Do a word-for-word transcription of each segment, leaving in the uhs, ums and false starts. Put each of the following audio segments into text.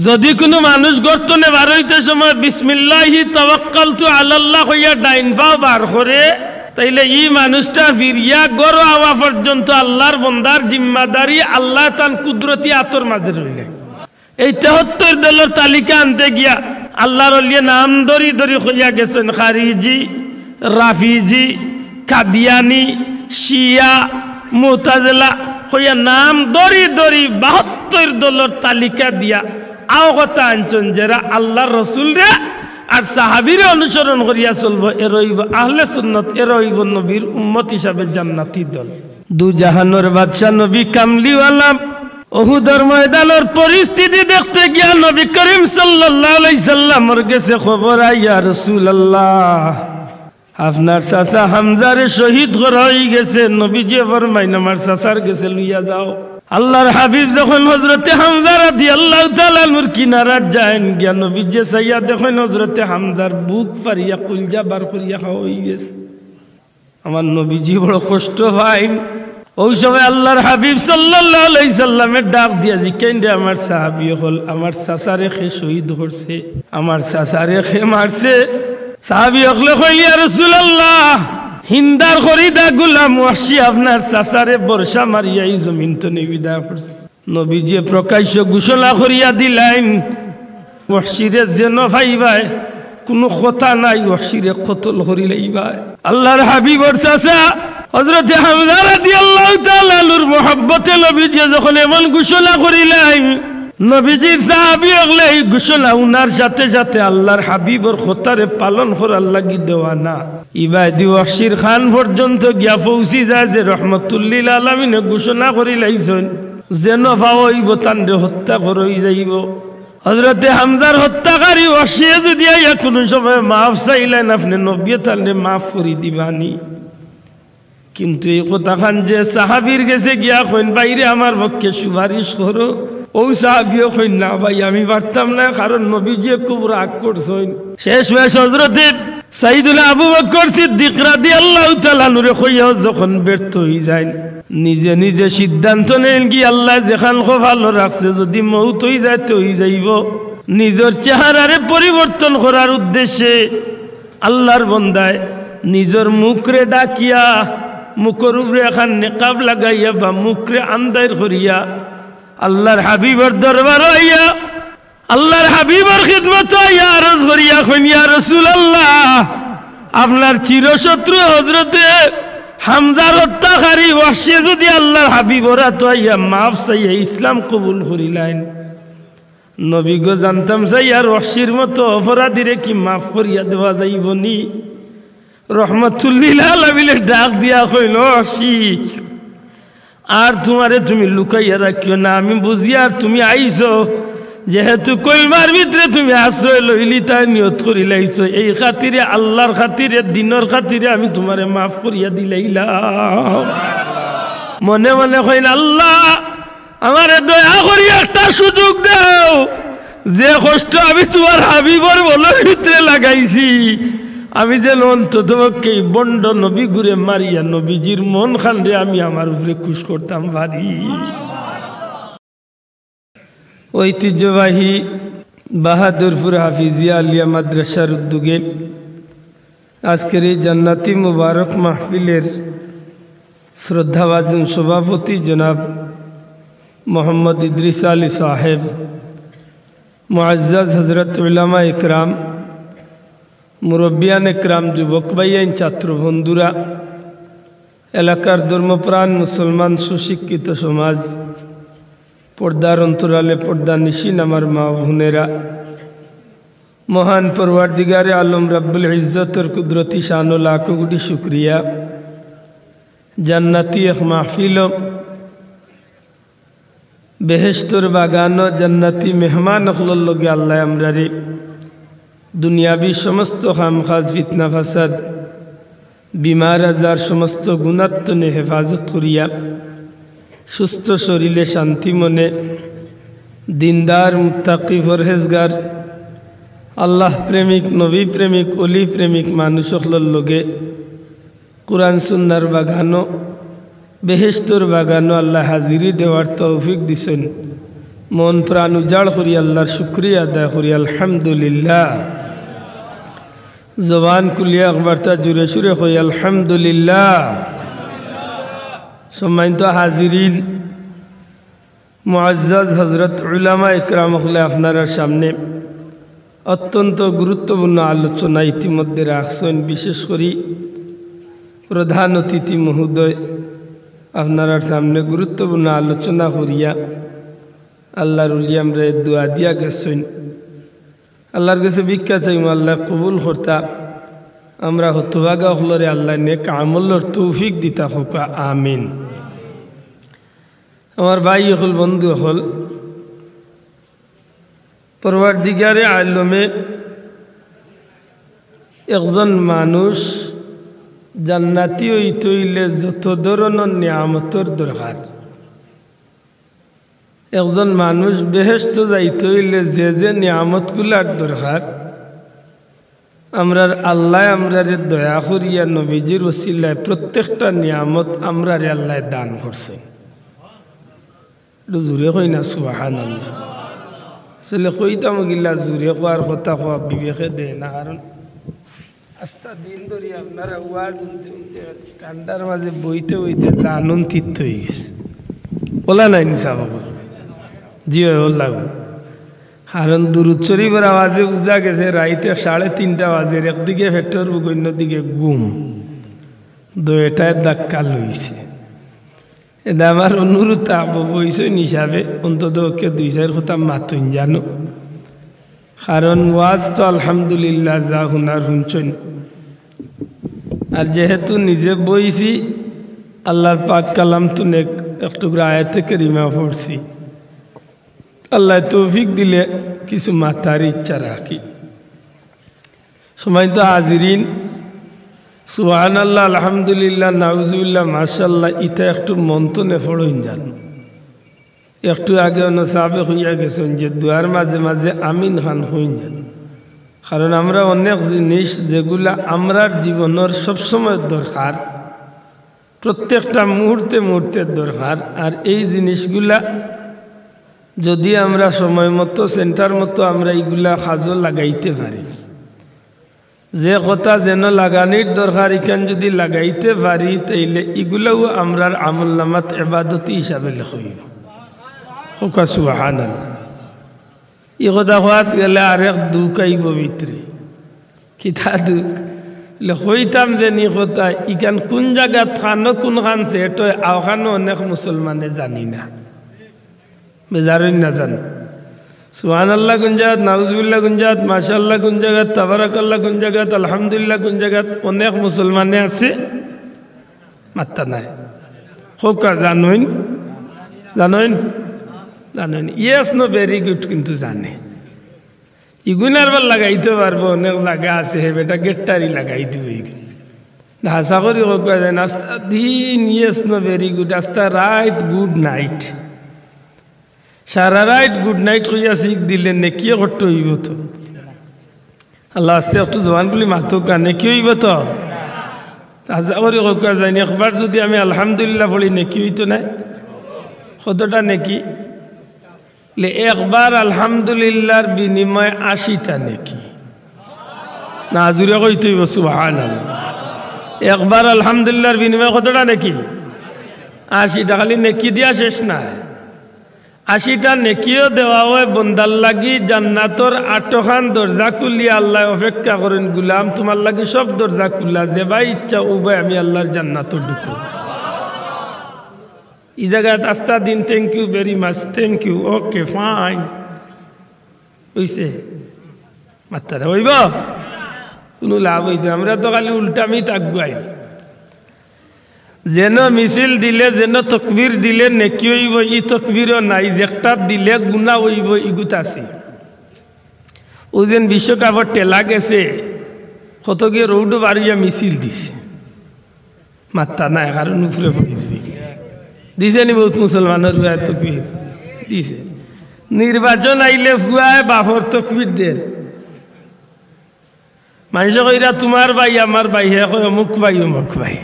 যদি কুনু মানুষ ঘর তনে বার অইতে সময় "বিসমিল্লাহি তাওয়াক্কালতু আলাল্লাহ" কইয়া ডাইন পাও বার করে, তাইলে ই মানুষটা ফিরিয়া ঘরো আওয়া পর্যন্ত আল্লাহর বন্দার জিম্মাদারি আল্লায় তান কুদরতি আতর মাঝে রইলে। এই তেহত্তর দলর তালিকা আনতে গিয়া আল্লাহর অলিয়ে নাম ধরি ধরি কইয়া গেছইন, খারিজি, রাফিজি, কাদিয়ানি, শিয়া, মুতাজেলা কইয়া নাম ধরি ধরি বাহাত্তর দলর তালিকা দিয়া আও কথা আনছইন, যেরা আল্লাহর রসুলরে আর সাহাবিরে অনুসরণ করিয়া চলবো, এরা অইবো আহলে সুন্নত, এরা অইবো নবীর উম্মত হিসাবে জান্নাতি দল। দু জাহানর বাদশা নবী কামলিওয়ালা উহুদর ময়দানর পরিস্থিতি দেখতে গিয়া নবী করিম সাল্লাল্লাহু আলাইহি সাল্লামর গেছে খবর আয়, "ইয়া রাসূলুল্লাহ, আপনার চাচা হামজারে শহীদ করা অইগেছে।" নবীজিয়ে ফরমাইন, "আমার চাচার গেছে লইয়া যাও।" আল্লাহর হাবিব যখন হযরতে হামজা রাদিয়াল্লাহু তাআলা আনহুর কিনারাত যাইন, গিয়া নবীজিয়ে চাইয়া দেখইন হযরতে হামজার বুক ফাড়িয়া কইলজা বার করিয়া খাওয়া অইগেছে। আমার নবীজি বড় কষ্ট পাইন। অউ সময় আল্লাহর হাবিব সাল্লাল্লাহু আলাইহি সাল্লামে ডাক দিয়া জিকাইন, "রে আমার সাহাবী অকল, আমার চাচারে কে শহীদ করছে, আমার চাচারে কে মারছে?" সাহাবী অকলে কইল, "ইয়া রাসূলুল্লাহ, হিন্দার খরিদা গুলাম ওয়াহশী আপনার চাচারে বর্ষা মারিয়া ই জমিন তনে বিদায় করছে।" নবীজিয়ে প্রকাশ্য ঘোষণা করিয়া দিলাইন, "ওয়াহশীরে যেন পাইবায়, কুনু কথা নাই, ওয়াহশীরে কতল করিলাইবায়।" আল্লাহর হাবিবর চাচা হযরতে হামজা রাদিয়াল্লাহু তাআলা আনহুর মহব্বতে নবীজিয়ে যখন এমন ঘোষণা করিলাইন, নবীজির সাহাবী অকলে ই ঘোষণা হুনার সাথে সাথে আল্লাহর হাবিবর কথারে পালন করার লাগি দেওয়ানা। ইবায়দি ওয়াহশীর কান পর্যন্ত গিয়া পৌঁছি যায় যে রহমতুল্লিল আলামিনে ঘোষণা করিলাইছইন, যেন পাওয়া অইবো তানরে হত্যা করা অইযাইবো। হযরতে হামজার হত্যাকারী ওয়াহশীয়ে যুদি আইয়া কুনু সময় মাফ চাইলাইন, আপনে নবীয়ে তানরে মাফ করি দিবানি। কিন্তু ই কথাখান যে সাহাবীর গেছে গিয়া কইন, "ভাইরে, আমার পক্ষে সুপারিশ করো", অউ সাহাবীয়ে কইন, "না ভাই, আমি পারতাম না, কারণ নবীজিয়ে খুব রাগ করছইন।" শেষ মেশ হযরতে সাইয়্যিদুনা আবু বকর সিদ্দিক রাদিয়াল্লাহু তাআলা আনহুরে কইয়াও যখন ব্যর্থ অইযাইন, নিজে নিজে সিদ্ধান্ত নেইন কি, "আল্লায় যেখান কপালো রাখছে, যুদি মউত অইযায় তে অইযাইবো।" নিজর চেহারারে পরিবর্তন করার উদ্দেশ্যে আল্লাহর বন্দায় নিজর মুখরে ঢাকিয়া, মুখর উপরে একখান নেকাব লাগাইয়া বা মুখরে আন্দাইর করিয়া আল্লাহর হাবিবর দরবারো আইয়া, আল্লাহর হাবিবর খিদমতো আইয়া আরজ করিয়া কইন, "ইয়া রাসূলুল্লাহ, আপনার চিরশত্রু হযরতে হামজার হত্যাকারী ওয়াহশীয়ে যুদি আল্লাহর হাবিবর আতো আইয়া মাফ চাইয়া ইসলাম কবুল করিলাইন, নবী গো, জানতাম চাই, আর ওয়াহশীর মতো অপরাধীরে কি মাফ করিয়া দেওয়া যাইবো নি?" রহমতুল্লিল আলামিনে ডাক দিয়া কইন, "ওয়াহশী, আর তুমারে তুমি লুকাইয়া রাখিও না, আমি বুঝি আর তুমি আইছো, যেহেতু কলমার ভিতরে তুমি আশ্রয় লইলিতায় নিয়ত করিলাইছো, এই খাতিরে, আল্লাহর খাতিরে, দিনর খাতিরে আমি তুমারে মাফ করিয়া দিলাইলাম।" মনে মনে কইন, "আল্লাহ, আমারে দয়া করি একটা সুযোগ দেও, যে কষ্ট আমি তুমার হাবিবর মনর ভিতরে লাগাইছি, আমি যেন অন্ততপক্ষে ই ভণ্ড নবীগুরে মারিয়া নবীজির মনখানরে আমি আমার উপরে খুশ করতাম পারি।" ঐতিহ্যবাহী বাহাদুরপুর হাফিজিয়া আলিয়া মাদ্রাসার উদ্যোগে আজকের এই জান্নাতি মুবারক মাহফিলের শ্রদ্ধাভাজন সভাপতি জনাব মোহাম্মদ ইদ্রিস আলী সাহেব, মুআজ্জাজ হযরত উলামা ইকরাম, মুরব্বিয়ান ইকরাম, যুবক ভাইয়াইন, ছাত্র বন্ধুরা, এলাকার ধর্মপ্রাণ মুসলমান সুশিক্ষিত সমাজ, পর্দার অন্তরালে পর্দানিশীন আমার মা বোনেরা, মহান পরওয়ারদিগারে আলম রাব্বুল ইজ্জতর কুদরতি শানো লাখো কোটি শুকরিয়া। জান্নাতি এক মাহফিলো, বেহেশতর বাগানো জান্নাতি মেহমান অকলর লগে আল্লায় আমরারে দুনিয়াবি সমস্ত কাম কাজ, ফিতনা ফাসাদ, বিমার আজার, সমস্ত গুনাত্তনে হেফাজত করিয়া সুস্থ শরীরে শান্তি মনে দিনদার, মুত্তাকি, পরহেজগার, আল্লাহ প্রেমিক, নবী প্রেমিক, অলি প্রেমিক মানুষ অকলর লগে কোরআন সুন্নার বাগানো, বেহেশতর বাগানো আল্লায় হাজিরি দেওয়ার তৌফিক দিছইন। মন প্রাণ উজাড় করি আল্লাহর শুকরিয়া আদায় করি, আলহামদুলিল্লাহ। জবান খুলিয়া একবারতা জোরে সুরে কই, আলহামদুলিল্লাহ। সম্মানিত হাজিরিন, মুআজ্জাজ হযরত উলামা একরাম অকলে আপনারার সামনে অত্যন্ত গুরুত্বপূর্ণ আলোচনা ইতিমধ্যে রাখছইন। বিশেষ করি প্রধান অতিথি মহোদয় আপনারার সামনে গুরুত্বপূর্ণ আলোচনা করিয়া আল্লাহর ওলি আমরারে দোয়া দিয়া গেছইন। আল্লাহর গেছে ভিক্ষা চাইমু, আল্লায় কবুল করতা। আমরা হতভাগা অকলরে আল্লায় নেক আমলর তৌফিক দিতা কউক্কা, আমিন। আমার ভাই অকল, বন্ধু অকল, পরওয়ারদিগারে আলমে একজন মানুষ জান্নাতি অইতে অইলে যত ধরনর নিয়ামতর দরকার, একজন মানুষ বেহেশতো যাইতে অইলে যে যে নিয়ামতগুলার দরকার, আমরার আল্লায় আমরারে দয়া করিয়া নবীজির ওসিলায় প্রত্যেকটা নিয়ামত আমরারে আল্লায় দান করছইন। একটু জোরে কই না, সুবহানাল্লাহ। আসলে কইতাম গিলা জোরে কওয়ার কথা কওয়া বিবেকে দেয় না, কারণ আস্তা দিন ধরি আপনারা ওয়াজ হুনতে হুনতে ঠান্ডার মাঝে বইতে বইতে জানুন তিত অইগেছে। অলা নায় নি সাব অকল? জি অয়, অলা গো। কারণ দুরুদ শরীফর আওয়াজে বুঝা গেছে রাইত সাড়ে তিনটা বাজের, একদিকে পেটর ভুক, অইন্যদিকে ঘুম, দুইটায় ধাক্কা লইছে। এতে আমার অনুরোধ থাকবো, বইছইন হিসাবে অন্তত পক্ষে দুই চাইর কথা মাতইন জানো। কারণ ওয়াজ তো আলহামদুলিল্লাহ যা হুনার হুনছইন। আর যেহেতু নিজে বইছি, আল্লাহর পাক কালাম তুন এক, এক টুকরা আয়াতে কারিমা পড়ছি। আল্লায় তৌফিক দিলে কিছু মাতার ইচ্ছা রাখি। সম্মানিত হাজিরিন, সুবহানাল্লাহ, আলহামদুলিল্লাহ, নাউজুবিল্লাহ, মাশাআল্লাহ, ইতা একটু মন থনে পড়ইন যান। একটু আগে অনো সাবে কইয়া গেছইন যে দোয়ার মাঝে মাঝে আমিন খান কইন যান। কারণ আমরা অনেক জিনিস যেগুলা আমরার জীবনর সবসময় দরকার, প্রত্যেকটা মুহূর্তে মুহূর্তে দরকার, আর এই জিনিসগুলা যদি আমরা সময় মতো, সেন্টার মতো আমরা ইগুলা কাজো লাগাইতে পারি, যে কথা যেন লাগানির দরকার, ইখান যদি লাগাইতে পারি, তাইলে ইগুলাও আমরার আমল নামাত এবাদতি হিসাবে লেখা অইবো। কউক্কা সুবহানাল্লাহ। ই কথা কওয়াত গেলে আরেক দুখ আইবো ভিতরে। কিতা দুখ? বলে, কইতাম যে নি কথা, ইখান কুন জাগাত খানো কুনখান সেট অয়, অখানো অনেক মুসলমানে জানি না। বেজার অইন না জানো। সুবহানাল্লাহ কুন জাগাত, নাউজুবিল্লাহ কুন জাগাত, মাশাআল্লাহ কুন জাগাত, তাবারাকাল্লাহ কুন জাগাত, আলহামদুলিল্লাহ কুন জাগাত, অনেক মুসলমানে আছে, মাত্তা নাই। কউক্কা জানইন, জানইন, জানইন। Yes, no, very good কিন্তু জানে। ইগুন আরবার লাগাইতে পারবো, অনেক জাগা আছে, হে বেটা গেট্টারি লাগাই দিবো ইগুন। না, আশা করি কউক্কা যায় না, আস্তা দিন yes, no, very good, আস্তা রাইত good night। সারা রাইত good night কইয়া শিখ দিলে নেকিয়ে কট্ট অইবো তো। আল্লাহ আস্তে একটু জবান খুলি মাতউক্কা, নেকি অইবো তো? আশা করি কউক্কা যায় না, একবার যদি আমি আলহামদুলিল্লাহ পড়ি নেকি অইতো নায়? কতটা নেকি? লে একবার আলহামদুলিল্লাহর বিনিময়ে আশিটা নেকি। না, জুরে কইতে অইবো, সুবহানাল্লাহ। একবার আলহামদুলিল্লাহর বিনিময়ে কতটা নেকি? আশিটা। খালি নেকি দিয়া শেষ নায়, আশিটা নেকিও দেওয়া অয় বন্দার লাগি। জান্নাতর আটখান দরজা খুলিয়া আল্লায় অপেক্ষা করইন, "গুলাম, তুমার লাগি সব দরজা খুলা, যেবায় ইচ্ছা অউবায় আমি আল্লাহর জান্নাতো ঢুকো।" ই জাগাত আস্তা দিন thank you very much, thank you, okay, fine। অইছে? মাত্তা অইবো? কুনু লাভ অইতো না। আমরা তো খালি উল্টা মিত আগুয়াই। যেন মিছিল দিলে, যেন তকবির দিলে নেকি অইবো, ই তকবিরও নাই, যেটা দিলে গুনা অইবো, ইগুত আছে। অউ যেন বিশ্বকাপর ঠেলা গেছে, কতগিয়ে রোডো বারইয়া মিছিল দিছে। মাত্তা নাই, কারণ উপরে পড়ি যাবে। দিছে নি বউত মুসলমানর ফুয়ায় তকবির? দিছে। নির্বাচন আইলে ফুয়ায় বাপর তকবির দের। মানষে কইরা, "তুমার ভাই, আমার ভাই", হে কয়, "অমুক ভাই, অমুক ভাই।"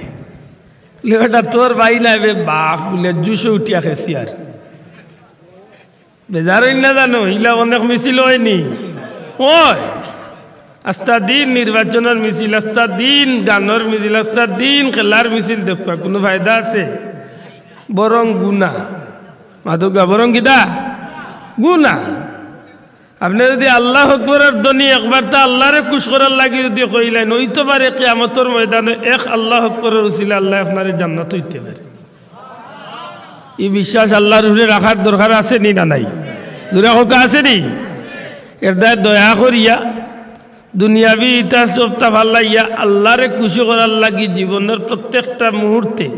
বলে, "বেটা, তোর ভাই নায় বে, বাপ", বলে, জুশো উঠিয়া খেছি আর। বেজার অইন না জানো, ইলা অনেক মিছিল অয়নি? অয়। আস্তা দিন নির্বাচনর মিছিল, আস্তা দিন গানর মিছিল, আস্তা দিন খেলার মিছিল দেখবা, কুনু ফায়দা আছে? বরং গুনা। মাতউক্কা, বরং কিতা? গুনা। আপনে যুদি আল্লাহু আকবরর ধ্বনি একবারতা আল্লারে খুশ করার লাগি যুদি কইলাইন, অইতো পারে কিয়ামতর ময়দানো এক আল্লাহু আকবরর উছিলায় আল্লায় আপনারে জান্নাতো নিতে পারে। ই বিশ্বাস আল্লার উপরে রাখার দরকার আছে নি না নাই? জুরে কউক্কা, আছে নি? এরদায় দয়া করিয়া দুনিয়াবি ইতা সবতা ফালাইয়া আল্লারে খুশি করার লাগি জীবনর প্রত্যেকটা মুহূর্তে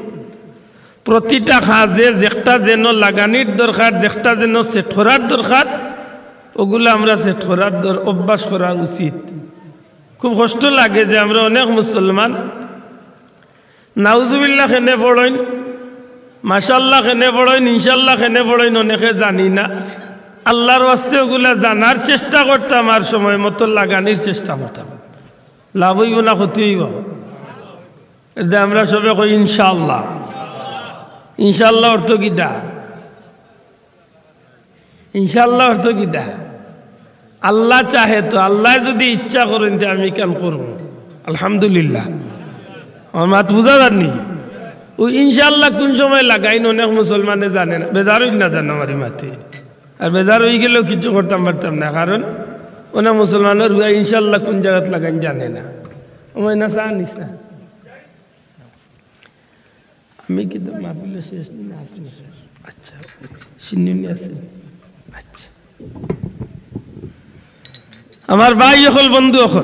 প্রতিটা কাজে যেকটা যেন লাগানির দরকার, যেকটা যেন set করার দরকার, অগুলা আমরা set করার দর-, অভ্যাস করা উচিত। খুব কষ্ট লাগে যে আমরা অনেক মুসলমান নাউজুবিল্লাহ কেনে পড়ইন, মাশাআল্লাহ কেনে পড়ইন, ইনশাআল্লাহ কেনে পড়ইন, অনেকে জানি না। আল্লার ওয়াস্তে অগুলা জানার চেষ্টা করতাম আর সময় মতো লাগানির চেষ্টা করতাম। লাভ অইবো না ক্ষতি অইবো? এরদায় আমরা সবে কই ইনশাআল্লাহ। ইনশাআল্লাহ অর্থ কিতা? ইনশাআল্লাহ অর্থ কিতা? আল্লাহ চাহে তো, আল্লায় যুদি ইচ্ছা করইন তে আমি কাম করমু। আলহামদুলিল্লাহ। আমার মাত বুঝা যারনি? অউ ইনশাআল্লাহ কুন সময় লাগাইন অনেক মুসলমানে জানে না, বেজার অইন না জানো আমার ই মাতে। আর বেজার অইগেলেও কিচ্ছু করতাম পারতাম না, কারণ অনেক মুসলমানর হুয়া ইনশাআল্লাহ কুন জাগাত লাগাইন জানে না। অউ ময়না চা নিস না। আমি কিন্তু মাহফিল শেষ নি না, আছে না? আচ্ছা, শিন্নি আছে। আচ্ছা, আমার ভাই অকল, বন্ধু অকল,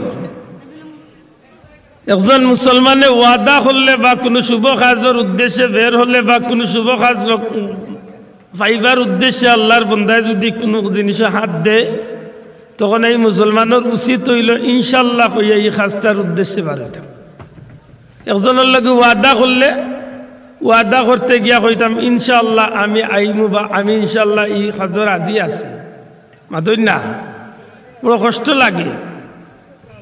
একজন মুসলমানে ওয়াদা করলে বা কুনু শুভ কাজর উদ্দেশ্যে বের হলে বা কুনু শুভ কাজ র-, পাইবার উদ্দেশ্যে আল্লার বন্দায় যুদি কুনু জিনিসো হাত দেয়, তখন এই মুসলমানর উচিত অইলো ইনশাআল্লাহ কইয়া ই কাজটার উদ্দেশ্যে বার অইতাম। একজনর লগে ওয়াদা করলে, ওয়াদা করতে গিয়া কইতাম, "ইনশাআল্লাহ আমি আইমু" বা "আমি ইনশাআল্লাহ ই কাজো রাজি আছি।" মাতইন না, বড় কষ্ট লাগে।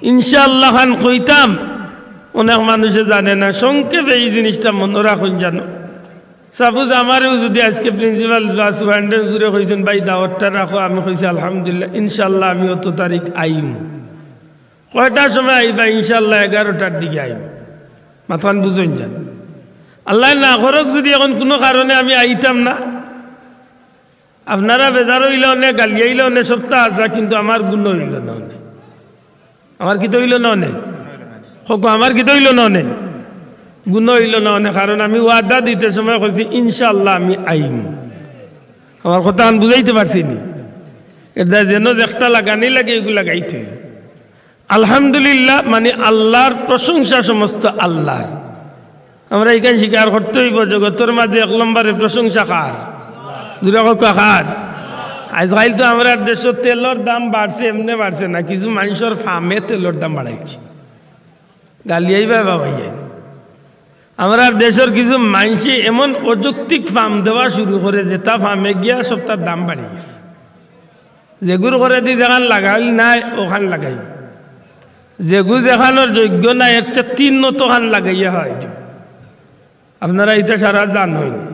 ইনশাআল্লাহ খান কইতাম, অনেক মানুষে জানে না। সংক্ষেপে ই জিনিসটা মনো রাখইন জানো। Suppose আমারেও যুদি আইজকে principal বা superintendent হুজুরে কইছইন, "ভাই, দাওয়াতটা রাখো," আমি কইছি, "আলহামদুলিল্লাহ, ইনশাআল্লাহ আমি অত তারিখ আইমু।" কয়টার সময় আইবা? ইনশাআল্লাহ এগারোটার দিকে আইমু। মাতখান বুঝইন জানো। আল্লায় না করউক যুদি অখন কুনু কারণে আমি আইতাম না, আপনারা বেজার অইলা অনে, গালিয়াইলা অনে, সবতা আছা, কিন্তু আমার গুনা অইলো না অনে। আমার কিতা অইলো না অনে? কউক্কা, আমার কিতা অইলো না অনে? গুনা অইলো না অনে, কারণ আমি ওয়াদা দিতে সময় কইছি, "ইনশাআল্লাহ আমি আইমু।" আমার কথাখান বুঝাইতে পারছি নি? এরদায় যেন যেকটা লাগানি লাগে, ইগু লাগাইতে অইবো। আলহামদুলিল্লাহ, মানি আল্লার প্রশংসা সমস্ত আল্লার। আমরা ইখান স্বীকার করতে অইবো, জগতর মাঝে এক নম্বরে প্রশংসা কার? জুরে কউক্কা, কার? আইজকাইল তো আমরার দেশো তেলর দাম বাড়ছে, এমনে বাড়ছে না, কিছু মানষর ফামে তেলর দাম বাড়াইছে। গালিয়াইবা বাবাইয়া। আমরার দেশর কিছু মানষে এমন অযৌক্তিক ফাম দেওয়া শুরু করে, যেতা ফামে গিয়া সবতার দাম বাড়ি গেছে। যেগুর করেদি যেখান লাগাইল নায়, অখান লাগাইল। যেগু যেখানর যোগ্য নায়, এর চেয়ে তিন নত খান লাগাইয়া হয়। আপনারা ইতা সারা জানইন।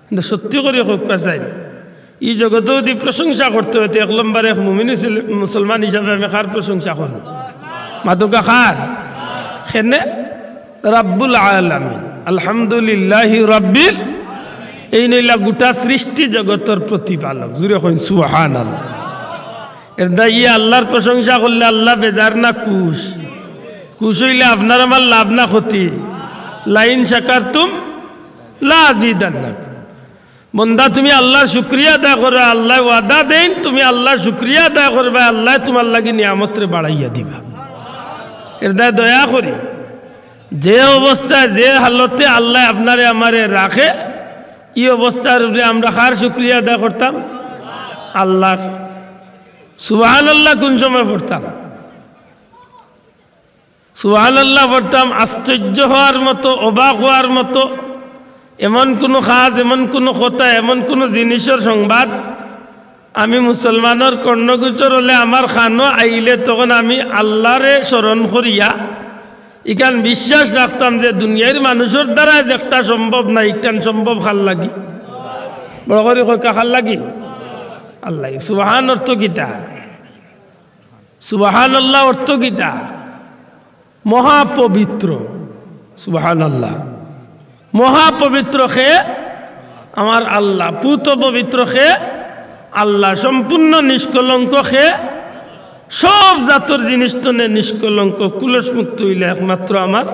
কিন্তু সত্যি করি কউক্কা চাই, ই জগতো যুদি প্রশংসা করতে অয়, তে এক নম্বরে এক মুমিন হিসেবে, মুসলমান হিসাবে আমি কার প্রশংসা করমু? মাতউক্কা, কার? কেনে? রাব্বুল আলামিন। আলহামদুলিল্লাহি রাব্বিল, এইন অইলা গুটা সৃষ্টি জগতর প্রতিপালক। জুরে কইন সুবহানাল্লাহ। এরদায় ই আল্লার প্রশংসা করলে আল্লা বেজার না খুশ? খুশ অইলে আপনার আমার লাভ না ক্ষতি? "লাইন শাকারতুম লা আজিদান্নাকুম।" বন্দা, তুমি আল্লার শুকরিয়া আদায় করো, আল্লায় ওয়াদা দেইন, তুমি আল্লার শুকরিয়া আদায় করবায়, আল্লায় তুমার লাগি নিয়ামতরে বাড়াইয়া দিবা। এরদায় দয়া করি, যে অবস্থায়, যে হালতে আল্লায় আপনারে আমারে রাখে, ই অবস্থার উপরে আমরা কার শুকরিয়া আদায় করতাম? আল্লার। সুবহানাল্লাহ কুন সময় পড়তাম? সুবহানাল্লাহ পড়তাম, আশ্চর্য হওয়ার মতো, অবাক হওয়ার মতো এমন কুনু কাজ, এমন কুনু কথা, এমন কুনু জিনিসর সংবাদ আমি মুসলমানর কর্ণগোচর অইলে, আমার কানো আইলে, তখন আমি আল্লারে স্মরণ করিয়া ইখান বিশ্বাস রাখতাম যে দুনিয়ার মানুষর দ্বারা যেকটা সম্ভব নায়, ইখান সম্ভব কার লাগি? বড় করি কউক্কা, কার লাগি? আল্লাহ। সুবহান অর্থ কিতা? সুবহানাল্লাহ অর্থ কিতা? মহাপবিত্র। সুবহানাল্লাহ। মহাপবিত্র কে? আমার আল্লাহ। পুত পবিত্র কে? আল্লাহ। সম্পূর্ণ নিষ্কলঙ্ক কে? সব জাতর জিনিস তনে নিষ্কলঙ্ক, কুলস মুক্ত অইলা একমাত্র আমার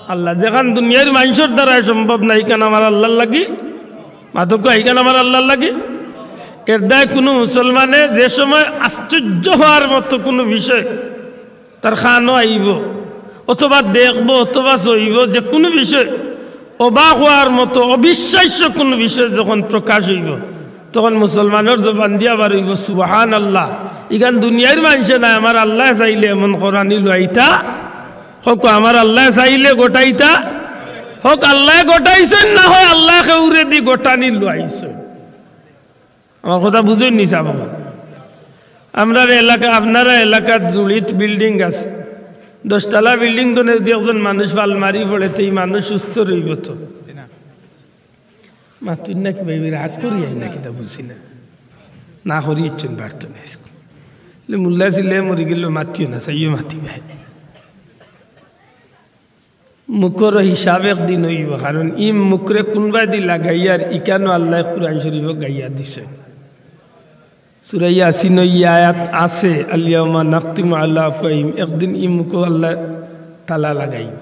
আল্লাহ। যেখান দুনিয়ার মানষর দ্বারায় সম্ভব না, ইখান আমার আল্লাহর লাগি। মাতউক্কা, ইখান আমার আল্লাহর লাগি। এর দায় কুনু মুসলমানে যে সময় আশ্চর্য অওয়ার মতো কুনু বিষয় তার কানো আইবো, অথবা দেখবো, অথবা ছইবো, যে কুনু বিষয় অবাক অওয়ার মতো অবিশ্বাস্য কুনু বিষয় যখন প্রকাশ অইবো, তখন মুসলমানর জবান দিয়া বার অইবো, "সুবহানাল্লাহ।" ইখান দুনিয়ার মানষে নায়, আমার আল্লায় চাইলে এমন করানি লইতা। কউক্কা, আমার আল্লায় চাইলে ঘটাইতা। অউক আল্লায় ঘটাইছইন, না অয় আল্লায় কেউরেদি ঘটানি লইছইন। আমার কথা বুঝইন নি সাব? আমরার এলাকা, আপনারার এলাকাত জুড়িত building আছে, দশতলা building তনে যুদি একজন মানুষ ফাল মারি পড়ে, তে ই মানুষ সুস্থ রইবো তো? মাতইন না কিবা, রাগ করি আইন না কিতা বুঝি না। না করি ইচ্ছুন বাড়তো না স্কুল। লে মুল্লা ছিলে মরি গেল, মাতিও না, চাইও মাতি ভাই। মুখর হিসাব একদিন অইবো, কারণ ই মুখরে কুনবায়দি লাগাইয়ার ইখানো আল্লায় কুরআন শরীফো গাইয়া দিছে। সূরা ইয়াসিনো ই আয়াত আছে, "আল ইয়াউমা নাখতিমু আলা আফওয়াহিহিম।" একদিন ই মুখো আল্লায় তালা লাগাইবো।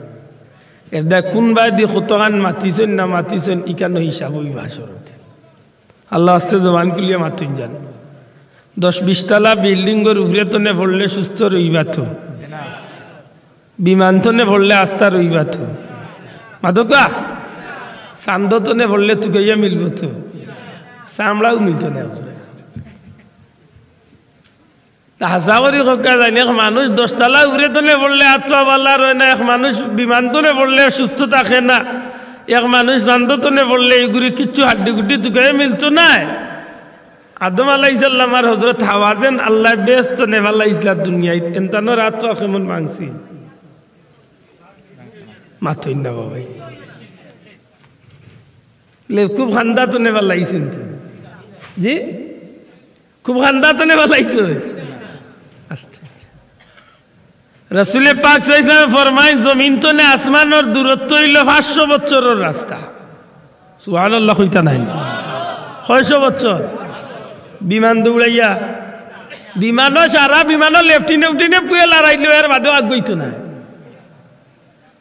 এর দায় কুনবায়দি কতখান মাতিছইন না মাতিছইন, ইখানো হিসাব অইবো হাশরত। আল্লার ওয়াস্তে জবান খুলিয়া মাতইন যান। দশ বিশতলা buildingর উপরে তনে পড়লে সুস্থ রইবা তো? বিমান তনে পড়লে আস্তা রইবা তো? মাতউক্কা, চান্দো তনে পড়লে তুকাইয়া মিলবো তো? চামড়াও মিলতো না। তা হাছা করি কউক্কা যাইন, এক মানুষ দশতলা উপরে তনে পড়লে আত পা বালা রয় না, এক মানুষ বিমান তনে পড়লে সুস্থ থাকে না, এক মানুষ চান্দো তনে পড়লে ইগুরে কিচ্ছু হাড্ডি গুড্ডি তুকাইয়া মিলতো নায়। আদম আলাইহিস সালাম আর হযরত হাওয়া যেন আল্লায় বেহেস্তো নে ফালাইছলা দুনিয়াত, এনতানর আত পা কেমন ভাংছিল? মাতইন না বাবা। লে, খুব কান্দা তনে ফালাইছইন তো। জি? খুব কান্দা তনে ফালাইছইন? আচ্ছা, আচ্ছা। রাসূলে পাক সাল্লাল্লাহু আলাইহি ওয়াসাল্লাম ফরমাইন, "জমিন তনে আসমানর দূরত্ব অইলো পাঁচশো বছরর রাস্তা।" সুবহানাল্লাহ কইতা নায় নি? কয়শো বছর? বিমান দৌড়াইয়া, বিমানো সারা বিমানো লেফটিনে উঠিনে পুয়ে লড়াইলো, এর বাদেও আগুইতো নায়।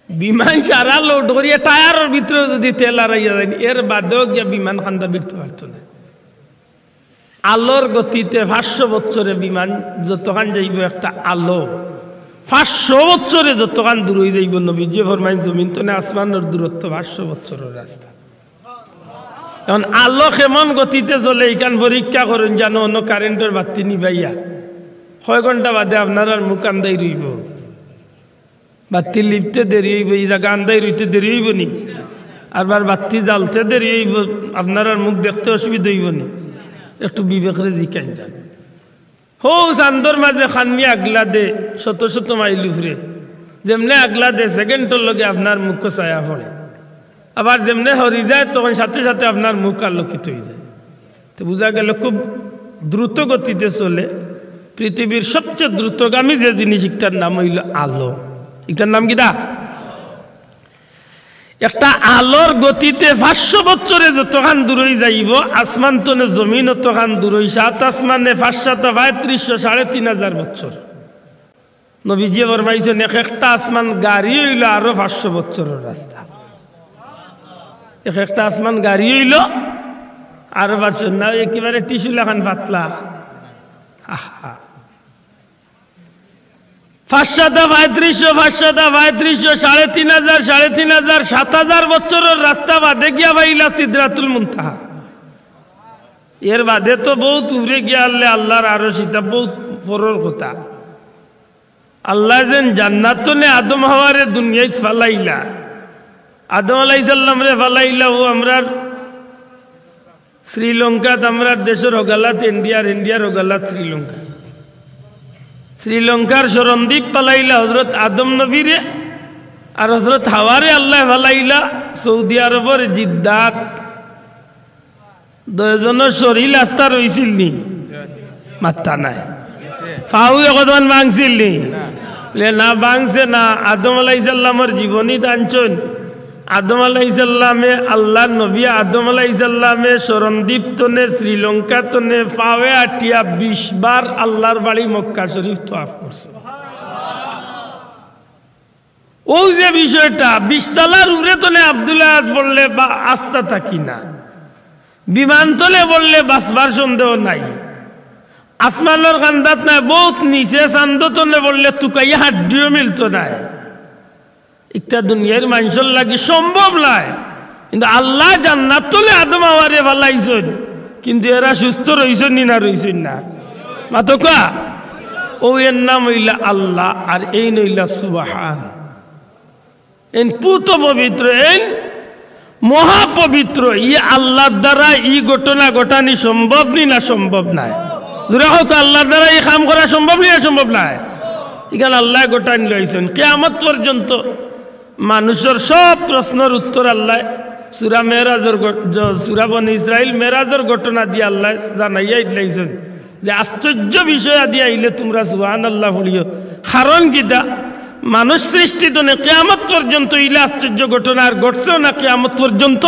বিমান সারা load করিয়া টায়ারর ভিতরে যুদি তেল হারাইয়া যাইন, এর বাদেও গিয়া বিমান কান্দা ভিড়তো পারতো নায়। আলোর গতিতে পাঁচশো বছরে বিমান যতখান যাইবো একটা আলো, পাঁচশো বছরে যতখান দূরই যাইবো, নবীজিয়ে ফরমাইন, জমিন তনে আসমানর দূরত্ব পাঁচশো বছরর রাস্তা। এখন আলো কেমন গতিতে চলে, ইখান পরীক্ষা করইন, জানো, অনো কারেন্টর বাতি নিবাইয়া কয় ঘন্টা বাদে আপনারার মুখ আন্দাই রইবো। বাতি লিপতে দেরি অইবো, ই জাগা আন্দাই রইতে দেরি অইবো নি? আর বার বাতি জ্বালতে দেরি অইবো, আপনারার মুখ দেখতে অসুবিধা অইবো নি? একটু বিবেকরে জিকাইন যান। হউ চান্দর মাঝে খানমি আগলা দে, শত শত মাইল উপরে, যেমনে আগলা দে, সেকেন্ডর লগে আপনার মুখো ছায়া পড়ে। আবার যেমনে হরি যায়, তখন সাথে সাথে আপনার মুখ আলোকিত অইযায়। তে বুঝা গেল খুব দ্রুত গতিতে চলে। পৃথিবীর সবচেয়ে দ্রুতগামী যে জিনিস, ইকটার নাম অইলো আলো। ইকটার নাম কিতা? একটা আলোর গতিতে পাঁচশো বছরে যতখান দূরই যাইবো, আসমান তনে জমিন অতখান দূরই, সাত আসমানে পাঁচ সাতা পঁয়ত্রিশশো, সাড়ে তিন হাজার বছর। নবীজিয়ে ফরমাইছইন, এক একটা আসমান গাড়ি অইলো আরো পাঁচশো বছরর রাস্তা। এক একটা আসমান গাড়ি অইলো আরো পাঁচশো, না একেবারে টিস্যু লাখান পাতলা। আহা। পাঁচ সাতা পঁয়ত্রিশশো, পাঁচ সাতা পঁয়ত্রিশশো, সাড়ে তিন হাজার, সাড়ে তিন হাজার, সাত হাজার বছরর রাস্তা বাদে গিয়া পাইলা সিদরাতুল মুনতাহা। এর বাদে তো বউত উপরে গিয়া আল্লে আল্লার আরশ, ইতা বউত পরর কথা। আল্লায় যেন জান্নাত তনে আদম হাওয়ারে দুনিয়াত ফালাইলা, আদম আলাইহিস সালামরে ফালাইলা, অউ আমরার শ্রীলঙ্কাত, আমরার দেশর হগালাত ইন্ডিয়ার, ইন্ডিয়ার হগালাত শ্রীলঙ্কা। শ্রীলঙ্কার সরণদ্বীপ ফালাইলা হজরত আদম নবীরে, আর হজরত হাওয়ারে আল্লায় ফালাইলা সৌদি আরবর জিদ্দাত। দুইজনর শরীর আস্তা রইছিল নি? মাত্তা নাই। ফাউ একদম ভাঙছিল নি? বলে, "না, ভাঙছে না।" আদম আলাইহিস সালামর জীবনী আনছইন। আদম আলাইহিস সালামে, আল্লাহর নবী আদম আলাইহিস সালামে সরণদ্বীপ তনে, শ্রীলঙ্কা তনে, ফাওয়ে আটিয়া বিশ বার আল্লাহর বাড়ি মক্কা শরীফ তওয়াফ করছে। অউ যে বিষয়টা, বিশতলার উপরে তনে আব্দুল আহাদ পড়লে বা আস্তা থাকি না, বিমানতলে পড়লে বাঁচবার সন্দেহ নাই, আসমানর কান্দাত নাই, বউত নিচে চান্দ তনে পড়লে তুকাইয়া হাড্ডিও মিলতো নায়। ইটা দুনিয়ার মানষর লাগি সম্ভব নায়, কিন্তু আল্লায় জান্নাত তলে আদম হাওয়ারে ফালাইছইন, কিন্তু এরা সুস্থ রইছইন নি না রইছইন না? মাতকা, অউ এর নাম অইলা আল্লাহ, আর এইন অইলা সুবহান। এইন পুত পবিত্র, এইন মহাপবিত্র। ই আল্লাহর দ্বারা ই ঘটনা ঘটানি সম্ভব নি না সম্ভব নায়? জোরে কউক্কা, আল্লাহর দ্বারা ই কাম করা সম্ভব নি না সম্ভব নায়? ইখান আল্লায় ঘটানি লইছইন। কিয়ামত পর্যন্ত মানুষর সব প্রশ্নর উত্তর আল্লায় সূরা মেরাজর ঘট-, জ-, সূরা বনি ইসরাইল মেরাজর ঘটনা দি আল্লায় জানাইয়া দিলাইছইন যে আশ্চর্য বিষয় আদি আইলে তুমরা সুবহানাল্লাহ পড়িও। কারণ কিতা? মানুষ সৃষ্টি তনে কিয়ামত পর্যন্ত ইলা আশ্চর্য ঘটনা আর ঘটছেও না, কিয়ামত পর্যন্ত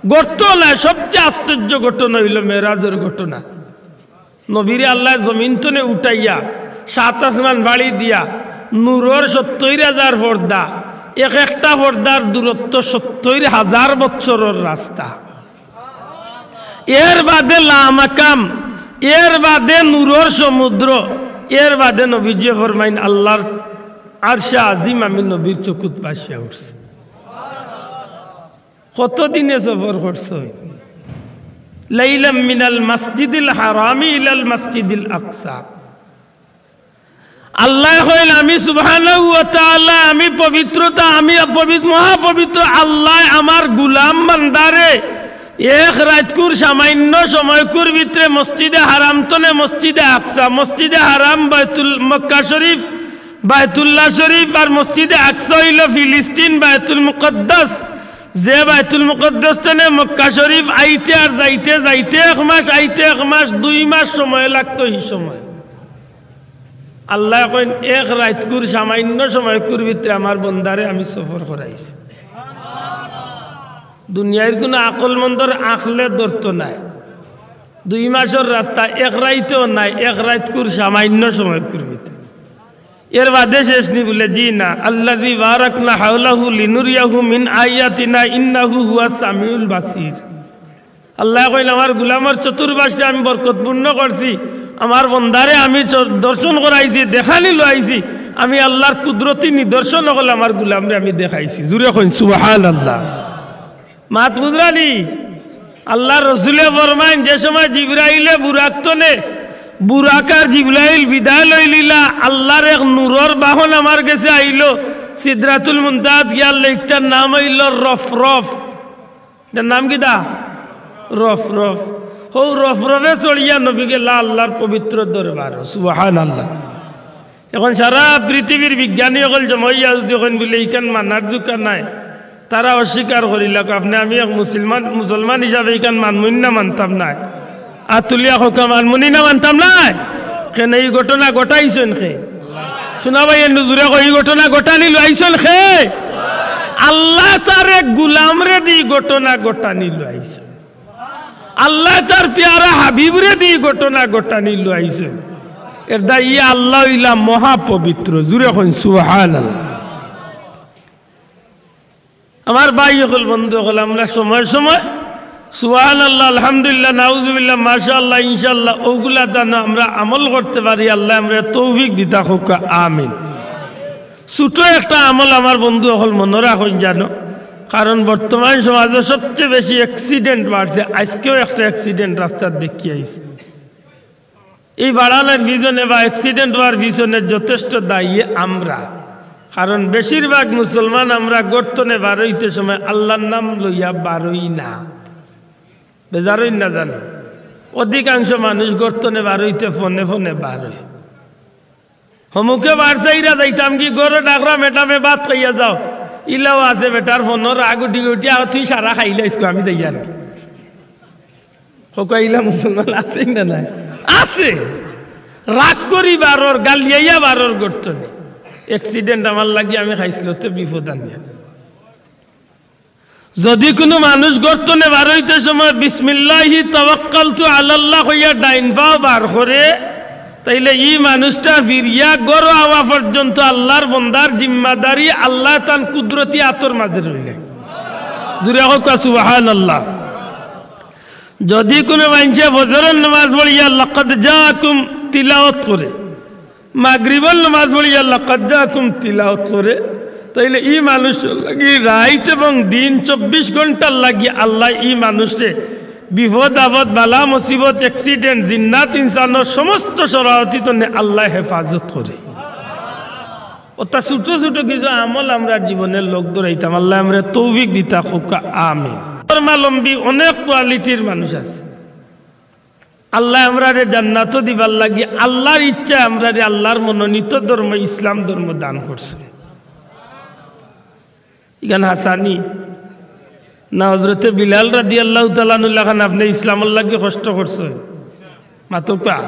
ঘটতো না। সবচেয়ে আশ্চর্য ঘটনা অইলো মেরাজর ঘটনা। নবীরে আল্লায় জমিন তনে উঠাইয়া সাত আসমান বাড়ি দিয়া নূরর সত্তইর হাজার পর্দা, এক একটা পর্দার দূরত্ব সত্তইর হাজার বৎসরর রাস্তা। এর বাদে লামাকাম, এর বাদে নূরর সমুদ্র, এর বাদে নবীজিয়ে ফরমাইন আল্লাহর আরশে আজিম আমি নবীর চকুত ভাসিয়া উঠছি। কত দিনে সফর করছইন? লাইলাম মিনাল মসজিদিল হারামি ইলাল মসজিদিল আকসা। আল্লায় কইন, আমি সুবহানাহু ওয়া তাআলা, আমি পবিত্রতা, আমি পবিত্র, মহাপবিত্র। আল্লায় আমার গুলাম বান্দারে এক রাইতকুর সামান্য সময়কুর ভিতরে মসজিদে হারাম তনে মসজিদে আকসা, মসজিদে হারাম বায়তুল মক্কা শরীফ, বায়তুল্লাহ শরীফ, আর মসজিদে আকসা অইলো ফিলিস্তিন বায়তুল মুকাদ্দাস। যে বায়তুল মুকাদ্দাস তনে মক্কা শরীফ আইতে আর যাইতে, যাইতে এক মাস, আইতে এক মাস, দুই মাস সময় লাগতো। হি সময় আল্লায় কইন, এক রাইতকুর সামান্য সময়কুর ভিতরে আমার বন্দারে আমি সফর করাইছি। দুনিয়ার কুনু আকলমন্দর আকলে ধরতো নায়। দুই মাসর রাস্তা এক রাইতও নায়, এক রাইতকুর সামান্য সময়কুর ভিতরে। এর বাদে শেষ নি? বলে, জি না। আল্লাযী বারাকনা হাওলাহু লিনুরিয়াহু মিন আয়াতিনা ইন্নাহু হুয়াস সামিউল বাসীর। আল্লায় কইন, আমার গুলামর চতুর্পাশে আমি বরকতপূর্ণ করছি, আমার বন্দারে আমি চ-, দর্শন করাইছি, দেখানি লইছি, আমি আল্লাহর কুদরতি নিদর্শন অকল আমার গুলামরে আমি দেখাইছি। জুরে কইন সুবহানাল্লাহ। মাত বুঝরা নি? আল্লাহর রসুলে ফরমাইন, যে সময় জিব্রাইলে বুরাক তনে, বুরাক আর জিব্রাইল বিদায় লইলিলা, আল্লাহর এক নূরর বাহন আমার গেছে আইলো, সিদরাতুল মুনতাহাত গিয়া, ইটার নাম অইলো রফরফ। ইটার নাম কিতা? রফরফ। হউ রফরফে চড়িয়া নবী গেলা আল্লাহর পবিত্র দরবার। সুবহানাল্লাহ। এখন সারা পৃথিবীর বিজ্ঞানী অকল জমাইয়া যদি কইন বলে, ইখান মানার জুকা নায়, তারা অস্বীকার করিলাক। আপনে আমি এক মুসলমান, মুসলমান হিসাবে ইখান মানমুনি না মানতাম নায়? আত তুলিয়া কউক্কা, মানমুনি না মানতাম নায়? কেনে ই ঘটনা ঘটাইছইন কে? শুনা ভাই, এর নজরে কই, ই ঘটনা ঘটানি লইছইন কে? আল্লায় তার এক গুলামরে দি ঘটনা ঘটানি লইছইন। আল্লায় তার পিয়ারা হাবিবরে দি ঘটনা ঘটানি লইছইন। এর দায় ই আল্লাহ অইলা মহাপবিত্র। জুরে কইন সুবহানাল্লাহ। আমার ভাই অকল, বন্ধু অকল, আমরা সময় সময় সুবহানাল্লাহ, আলহামদুলিল্লাহ, নাউজুবিল্লাহ, মাশাআল্লাহ, ইনশাআল্লাহ, অগুলা যেন আমরা আমল করতে পারি, আল্লায় আমরারে তৌফিক দিতা কউক্কা, আমিন। ছোট একটা আমল আমার বন্ধু অকল মনো রাখইন জানো, কারণ বর্তমান সমাজে সবচেয়ে বেশি accident বাড়ছে। আইজকেও একটা accident রাস্তাত দেখি আইছি। ই বাড়ানির পিছনে বা accident অওয়ার পিছনে যথেষ্ট দায়ী আমরা। কারণ বেশিরভাগ মুসলমান আমরা ঘর তনে বারইতে সময় আল্লাহর নাম লইয়া বারই না। বেজার অইন না জানো? অধিকাংশ মানুষ ঘর তনে বারইতে ফোনে ফোনে বারয়। হমুকে বার চাইরা যাইতাম কি, ঘরো ডাকরা, "ম্যাডামে ভাত খাইয়া যাও।" ইলাও আছে বেটার ফোনো রাগ উঠি উঠি, "আর তুই সারা খাইলাইস কো, আমি যাইয়ার।" কউক্কা ইলা মুসলমান আছে না নাই? আছে। রাগ করি বারর, গালিয়াইয়া বারর ঘর তনে। অ্যাক্সিডেন্ট আমার লাগি, আমি খাইছলতে বিপদ আনিয়া। যদি কুনু মানুষ ঘর তনে বারইতে সময় "বিসমিল্লাহি তাওয়াক্কালতু আলাল্লাহ" কইয়া ডাইন পাও বার করে, তাইলে ই মানুষটা ফিরিয়া ঘরো আওয়া পর্যন্ত আল্লার বন্দার জিম্মাদারি আল্লায় তান কুদরতি আতর মাঝে রইলে। জুরে কউক্কা সুবহানাল্লাহ। যদি কুনু মানষে ফজরর নামাজ পড়িয়া "লাকাদ জাআকুম" তিলাওয়াত করে, মাগরিবর নামাজ পড়িয়া "লাকাদ জাআকুম" তিলাওয়াত করে, তাইলে ই মানুষর লাগি রাইত এবং দিন চব্বিশ ঘন্টার লাগি আল্লায় ই মানুষরে বিপদ আপদ, বালা মুসিবত, অ্যাক্সিডেন্ট, জিন্নাত ইনসানর সমস্ত শরারতি তনে আল্লায় হেফাজত করে। অতা ছোট ছোট কিছু আমল আমরার জীবনে লগ ধরাইতাম, আল্লায় আমরারে তৌফিক দিতা কউক্কা, আমিন। ধর্মাবলম্বী অনেক কোয়ালিটির মানুষ আছে। আল্লায় আমরারে জান্নাতো দিবার লাগি আল্লার ইচ্ছায় আমরারে আল্লার মনোনীত ধর্ম ইসলাম ধর্ম দান করছে। ইখান হাছানি না? হজরতে বিলাল রাদিয়াল্লাহু তাআলা আনহুর লাখান আপনে ইসলামর লাগি কষ্ট করছইন, মাতউক্কা।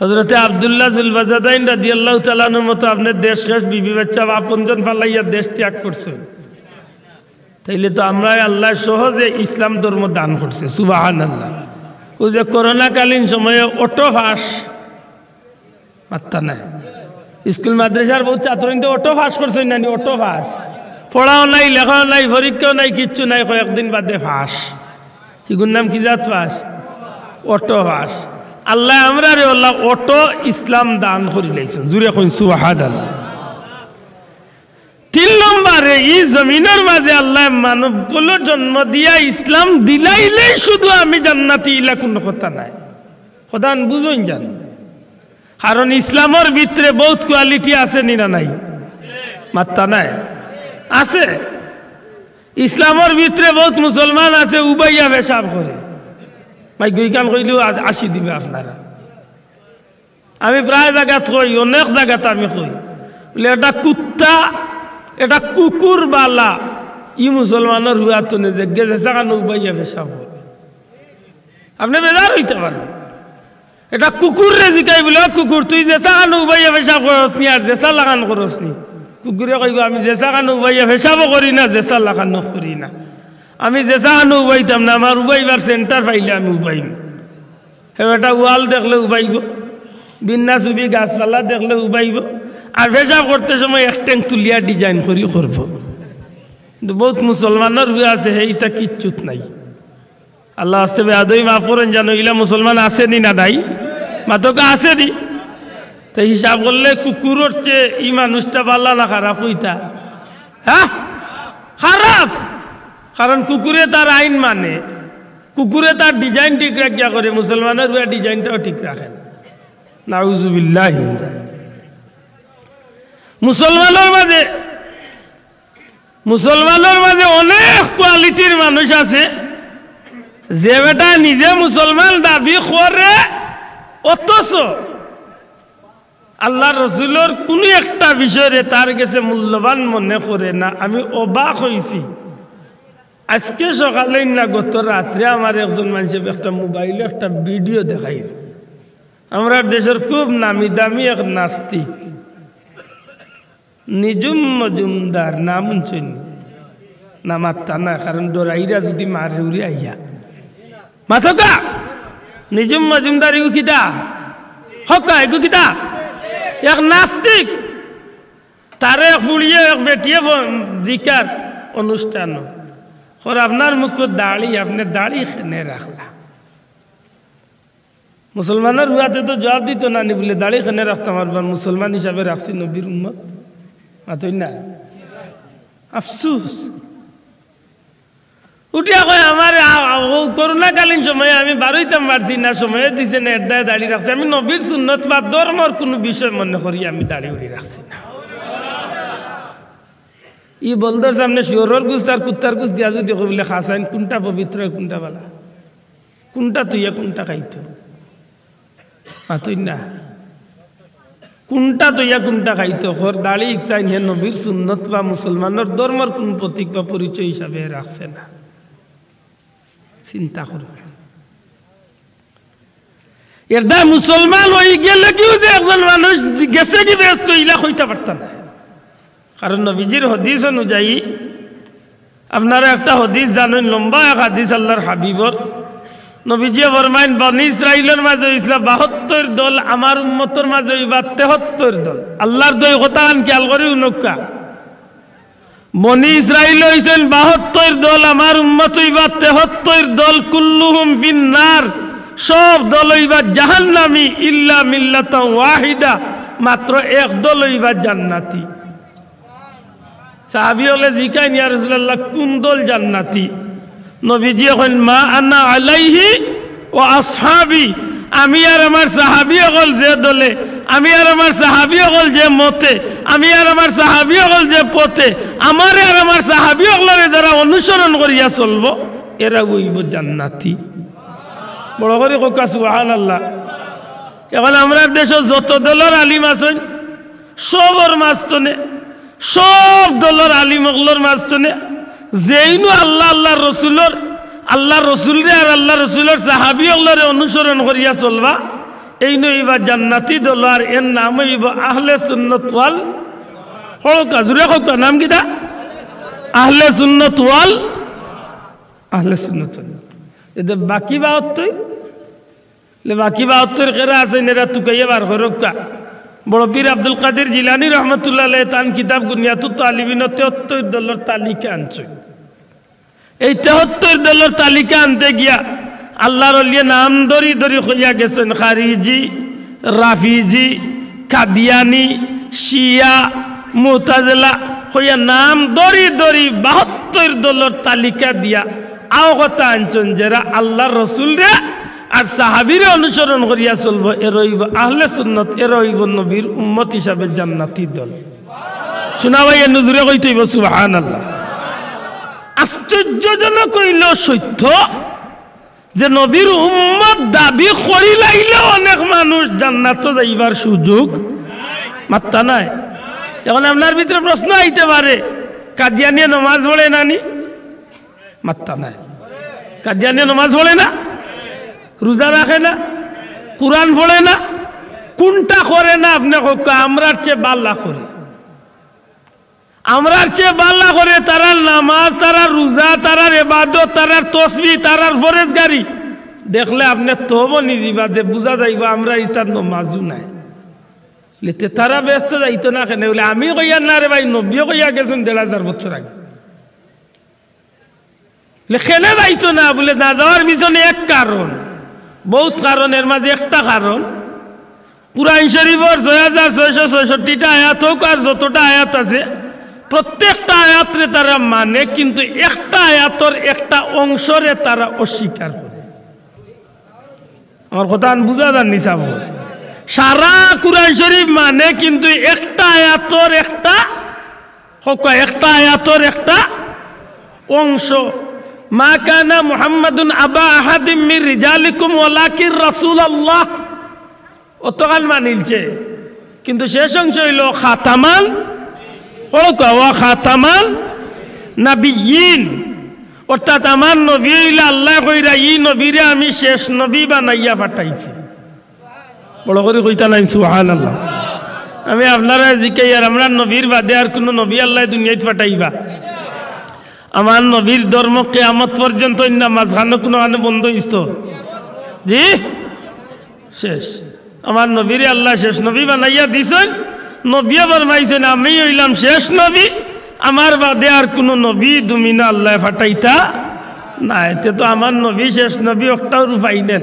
হজরতে আব্দুল্লাহ জুলবাজাদাইন রাদিয়াল্লাহু তাআলা আনহুর মতো আপনে দেশ খেশ, বিবি বাচ্চা, আপনজন ফালাইয়া দেশ ত্যাগ করছইন। তাইলে তো আমরারে আল্লায় সহজে ইসলাম ধর্ম দান করছে, সুবহানাল্লাহ। অউ যে করোনাকালীন সময়ে অটো পাস, মাত্তা নাই। স্কুল মাদ্রাসার বউত ছাত্র কিন্তু অটো পাস করছইন না নি, অটো পাস। পড়াও নাই, লেখাও নাই, পরীক্ষাও নাই, কিচ্ছু নাই, কয়েকদিন বাদে পাস। ইগুর নাম কি জাত পাস? Auto pass. আল্লায় আমরারে আল্লাহ অটো ইসলাম দান করিলাইছইন। জুরে কইন সুবহানাল্লাহ। তিন নম্বরে, ই জমিনর মাঝে আল্লায় মানব কুলো জন্ম দিয়া ইসলাম দিলাইলেই শুধু আমি জান্নাতি, ইলা কুনু কথা নাই। কথাখান বুঝইন যান। কারণ ইসলামর ভিতরে বউত কোয়ালিটি আছে নি না নাই? মাত্তা নাই? আছে। ইসলামর ভিতরে বউত মুসলমান আছে উবাইয়া পেশাব করে। ভাই, ইখান কইলেও আ-, আসি দিবা আপনারা। আমি প্রায় জাগাত কই, অনেক জাগাত আমি কই, বুলে, এটা কুত্তা, এটা কুকুর বালা, ই মুসলমানর পুয়া তনে যেগিয়ে যেছা খানো উবাইয়া পেশাব করে। আপনে বেজার অইতা পারইন। এটা কুকুররে জিকাইবো, "ও কুকুর, তুই যেছা খানো উবাইয়া পেশাব করস নি আর যেছা লাখান করস নি?" কুকুরে কইবো, "আমি যেছা খানো উবাইয়া পেশাবও করি না, যেছা লাখানও করি না। আমি যেছা খানো উবাইতাম না, আমার উবাইবার সেন্টার পাইলে আমি উবাইমু।" হে বেটা, ওয়াল দেখলে উবাইবো, বিন্না সুবি গাছপালা দেখলে উবাইবো, আর পেশাব করতে সময় এক ঠেং তুলিয়া ডিজাইন করি করবো। কিন্তু বউত মুসলমানর পুয়া আছে, হে ইতা কিচ্ছুত নাই। আল্লার ওয়াস্তে বেয়াদবি মাফ করইন জানো, ইলা মুসলমান আছে নি না নাই? মাতউক্কা আছে নি? তে হিসাব করলে কুকুরর চেয়ে ই মানুষটা বালা না খারাপ অইতা? হ্যাঁ, খারাপ। কারণ কুকুরে তার আইন মানে, কুকুরে তার ডিজাইন ঠিক রাখিয়া করে, মুসলমানর পুয়া ডিজাইনটাও ঠিক রাখে না। নাউজুবিল্লাহ। মুসলমানর মাঝে, মুসলমানর মাঝে অনেক কোয়ালিটির মানুষ আছে, যে বেটা নিজে মুসলমান দাবি করে, অথচ আল্লার রসুলর কুনু একটা বিষয়রে তার গেছে মূল্যবান মনে করে না। আমি অবাক অইছি। আইজকে সকালে না, গত রাত্রে আমার একজন মানষে একটা মোবাইলো একটা ভিডিও দেখাইল। আমরার দেশর খুব নামি দামি এক নাস্তিক নিজুম মজুমদার, নাম হুনছইন নি? না, মাত্তা না, কারণ ডরাইরা যুদি মারে উড়ি আইয়া। মাতউক্কা, নিজুম মজুমদার ইগু কিতা? কউক্কা, ইগু কিতা? এক নাস্তিক। তারে এক ফুড়িয়ে এক বেটিয়ে ফ-, জিকার অনুষ্ঠানো। কর, "আপনার মুখো দাড়ি, আপনে দাড়ি কেনে রাখলা?" মুসলমানর পুয়াতে তো জবাব দিতো না নি, বুলে, "দাড়ি কেনে রাখতাম, আর বার মুসলমান হিসাবে রাখছি, নবীর উম্মত।" মাতইন না? আফসুস। উঠিয়া কয়, "আমার আ-, আ-, অউ করোনাকালীন সময়ে আমি বারইতাম পারছি না, সময়ে দিছে না, এরদায় দাড়ি রাখছি। আমি নবীর সুন্নত বা ধর্মর কুনু বিষয় মনে করি আমি দাড়ি উড়ি রাখছি না।" ই বলদর সামনে শুয়োরর গুস্ত আর কুত্তার গুস্ত দিয়া যুদি কই বুলে, "খাছাইন কুনটা পবিত্র, কুনটা বালা, কুনটা থইয়া কুনটা খাইতো?" মাতইন না। কুনটা থইয়া কুনটা খাইতো? কর, দাড়ি ইকছাইন হে নবীর সুন্নত বা মুসলমানর ধর্মর কুন প্রতীক বা পরিচয় হিসাবে রাখছে না। চিন্তা করো। এরদায় মুসলমান অইগেলে কিউ যে একজন মানুষ গেছেগি বেহেস্তো, ইলা কইতা পারতা নায়। কারণ নবীজির হাদিস অনুযায়ী, আপনারা একটা হাদিস জানইন, লম্বা এক হাদিস আল্লার হাবিবর। নবীজিয়ে ফরমাইন, বনি ইসরাইলর মাজে অইছলা বাহাত্তইর দল, আমার উম্মতর মাজে অইবা তেহাত্তইর দল। আল্লার দই কথাখান খিয়াল করি হুনউক্কা। বনি ইসরাইল অইছইন বাহাত্তইর দল, আমার উম্মত অইবা তেহাত্তইর দল, কুল্লুহুম ফিন্নার, সব দল অইবা জাহান্নামী, ইল্লা মিল্লাতান ওয়াহিদা, মাত্র এক দল অইবা জান্নাতি। সাহাবী অকলে জিকাইন, ইয়া রাসূলুল্লাহ, কুন দল জান্নাতি? নবীজিয়ে কইন, "মা আনা আলাইহি ওয়া আসহাবি", আমি আর আমার সাহাবী অকল যে দলে, আমি আর আমার সাহাবী অকল যে মতে, আমি আর আমার সাহাবী অকল যে পথে, আমারে আর আমার সাহাবী অকলরে যারা অনুসরণ করিয়া চলবো, এরা অইবো জান্নাতি। বড় করি কউক্কা সুবহানাল্লাহ। এখন আমরার দেশো যত দলর আলিম আছইন, সবর মাঝ থনে, সব দলর আলিম অকলর মাঝ থনে, যেইনু আল্লাহ, আল্লার রসুলর, আল্লার রসুলরে আর আল্লার রসুলর সাহাবী অকলরে অনুসরণ করিয়া চলবা, এইনু অইবা জান্নাতি দল, আর এর নাম অইবো আহলে সুন্নত ওয়াল, কউক্কা, জুরে কউক্কা, নাম কিতা? আহলে সুন্নত ওয়াল, আহলে সুন্নত ওয়াল। এতে বাকি বাহাত্তইর লে বাকি বাহাত্তইর কেরা আছইন, এরা তুকাইয়া বার করউক্কা। বড় পীর আব্দুল কাদির জিলানী রহমতুল্লাহ আলাইহি তান কিতাব গুনিয়াতুত তালিবিনো তেহাত্তইর দলর তালিকা আনছইন। এই তেহাত্তইর দলর তালিকা আনতে গিয়া আল্লার অলিয়ে নাম ধরি ধরি কইয়া গেছইন, খারিজি, রাফিজি, কাদিয়ানি, শিয়া, মুতাজিলা, কইয়া নাম ধরি ধরি বাহাত্তইর দলর তালিকা দিয়া আও কথা আনছইন, যেরা আল্লার রসুলরে আর সাহাবীরে অনুসরণ করিয়া চলবো, এরা অইবো আহলে সুন্নত, এরা অইবো নবীর উম্মত হিসাবে জান্নাতি দল। শুনা ভাই, এ নজরে কইতে অইবো সুবহানাল্লাহ। আশ্চর্যজনক অইলো সত্য যে নবীর উম্মত দাবি করিলাইলে অনেক মানুষ জান্নাতো যাইবার সুযোগ মাত্তা নাই। এখন আপনার ভিতরে প্রশ্ন আইতে পারে, কাদিয়ানিয়ে নমাজ পড়ে না নি? মাত্তা নাই। কাদিয়ানিয়ে নমাজ পড়ে না, রোজা রাখে না, কোরআন পড়ে না, কুনটা করে না? আপনে কউক্কা, আমরার চেয়ে বালা করে। আমরার চেয়ে বালা করে তারার নামাজ, তারার রোজা, তারার এবাদত, তারার তসবি, তারার ফরেজগারি। দেখলে আপনে তো বনি যিবা যে বুঝা যাইবা আমরা ইতার নমাজও নাই। লেতে তারা বেহেস্তো যাইতো না কেনে? বুলে, "আমি কইয়ার না রে ভাই, নবীয়ে কইয়া গেছইন দেড় হাজার বছর আগে।" বুলে, "কেনে যাইতো না?" বুলে, "না যাওয়ার পিছনে এক কারণ, বউত কারণ, এর মাজে একটা কারণ, কোরআন শরীফর ছয় হাজার ছয়শো ছয়ষট্টিটা আয়াত অউক আর যতটা আয়াত আছে, প্রত্যেকটা আয়াতরে তারা মানে, কিন্তু একটা আয়াতর একটা অংশরে তারা অস্বীকার করে।" আমার কথাখান বুঝা যার নি সাব? সারা কোরআন শরীফ মানে, কিন্তু একটা আয়াতর একটা, কউক্কা, একটা আয়াতর একটা অংশ। "মা কানা মুহাম্মাদুন আবা আহাদিম মির রিজালিকুম ওয়ালাকিন রাসূলুল্লাহ।" অতখান মানিলছে, কিন্তু শেষ অংশ অইলো খাতামান, কউক্কা, "ওয়া খাতামান নাবিয়্যিন।" অর্থাৎ আমার নবী অইলা আল্লায় কইরা, "ই নবীরে আমি শেষ নবী বানাইয়া পাঠাইছি।" বড় করি কইতা নায় সুবহানাল্লাহ। আমি আপনারারে জিকাইয়ার, আমরার নবীর বাদে আর কুনু নবী আল্লায় দুনিয়াত পাঠাইবা? আমার নবীর ধর্ম কিয়ামত পর্যন্ত, ইন্না মাঝখানো কুনুখানো বন্ধ অইতো? জি? শেষ। আমার নবীরে আল্লায় শেষ নবী বানাইয়া দিছইন। নবীয়ে ফরমাইছইন, "আমি অইলাম শেষ নবী, আমার বাদে আর কুনু নবী দুনিয়াত আল্লায় পাঠাইতা নায়।" এতে তো আমার নবী শেষ নবী, অকটাউ final।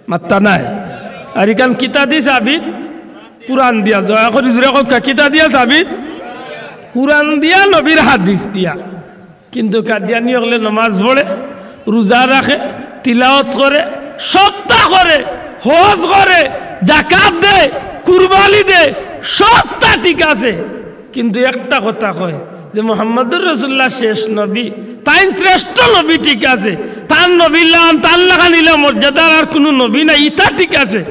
মাত্তা নাই। আর ইখান কিতা দি সাবিত? কোরআন দিয়া। দয়া করি জুরে কউক্কা, কিতা দিয়া সাবিত? কোরআন দিয়া, নবীর হাদিস দিয়া। কিন্তু কাদিয়ানি অকলে নমাজ পড়ে, রোজা রাখে, তিলাওয়াত করে, সবতা করে, হজ করে, জাকাত দেয়, কুরবানি দেয়, সবতা ঠিক আছে। কিন্তু একটা কথা কয় যে মুহাম্মাদুর রাসূলুল্লাহ শেষ নবী, তাইন শ্রেষ্ঠ নবী ঠিক আছে, তান নবীর লাখান, তান লাখান ইলা মর্যাদার আর কুনু নবী নাই, ইতা ঠিক আছে,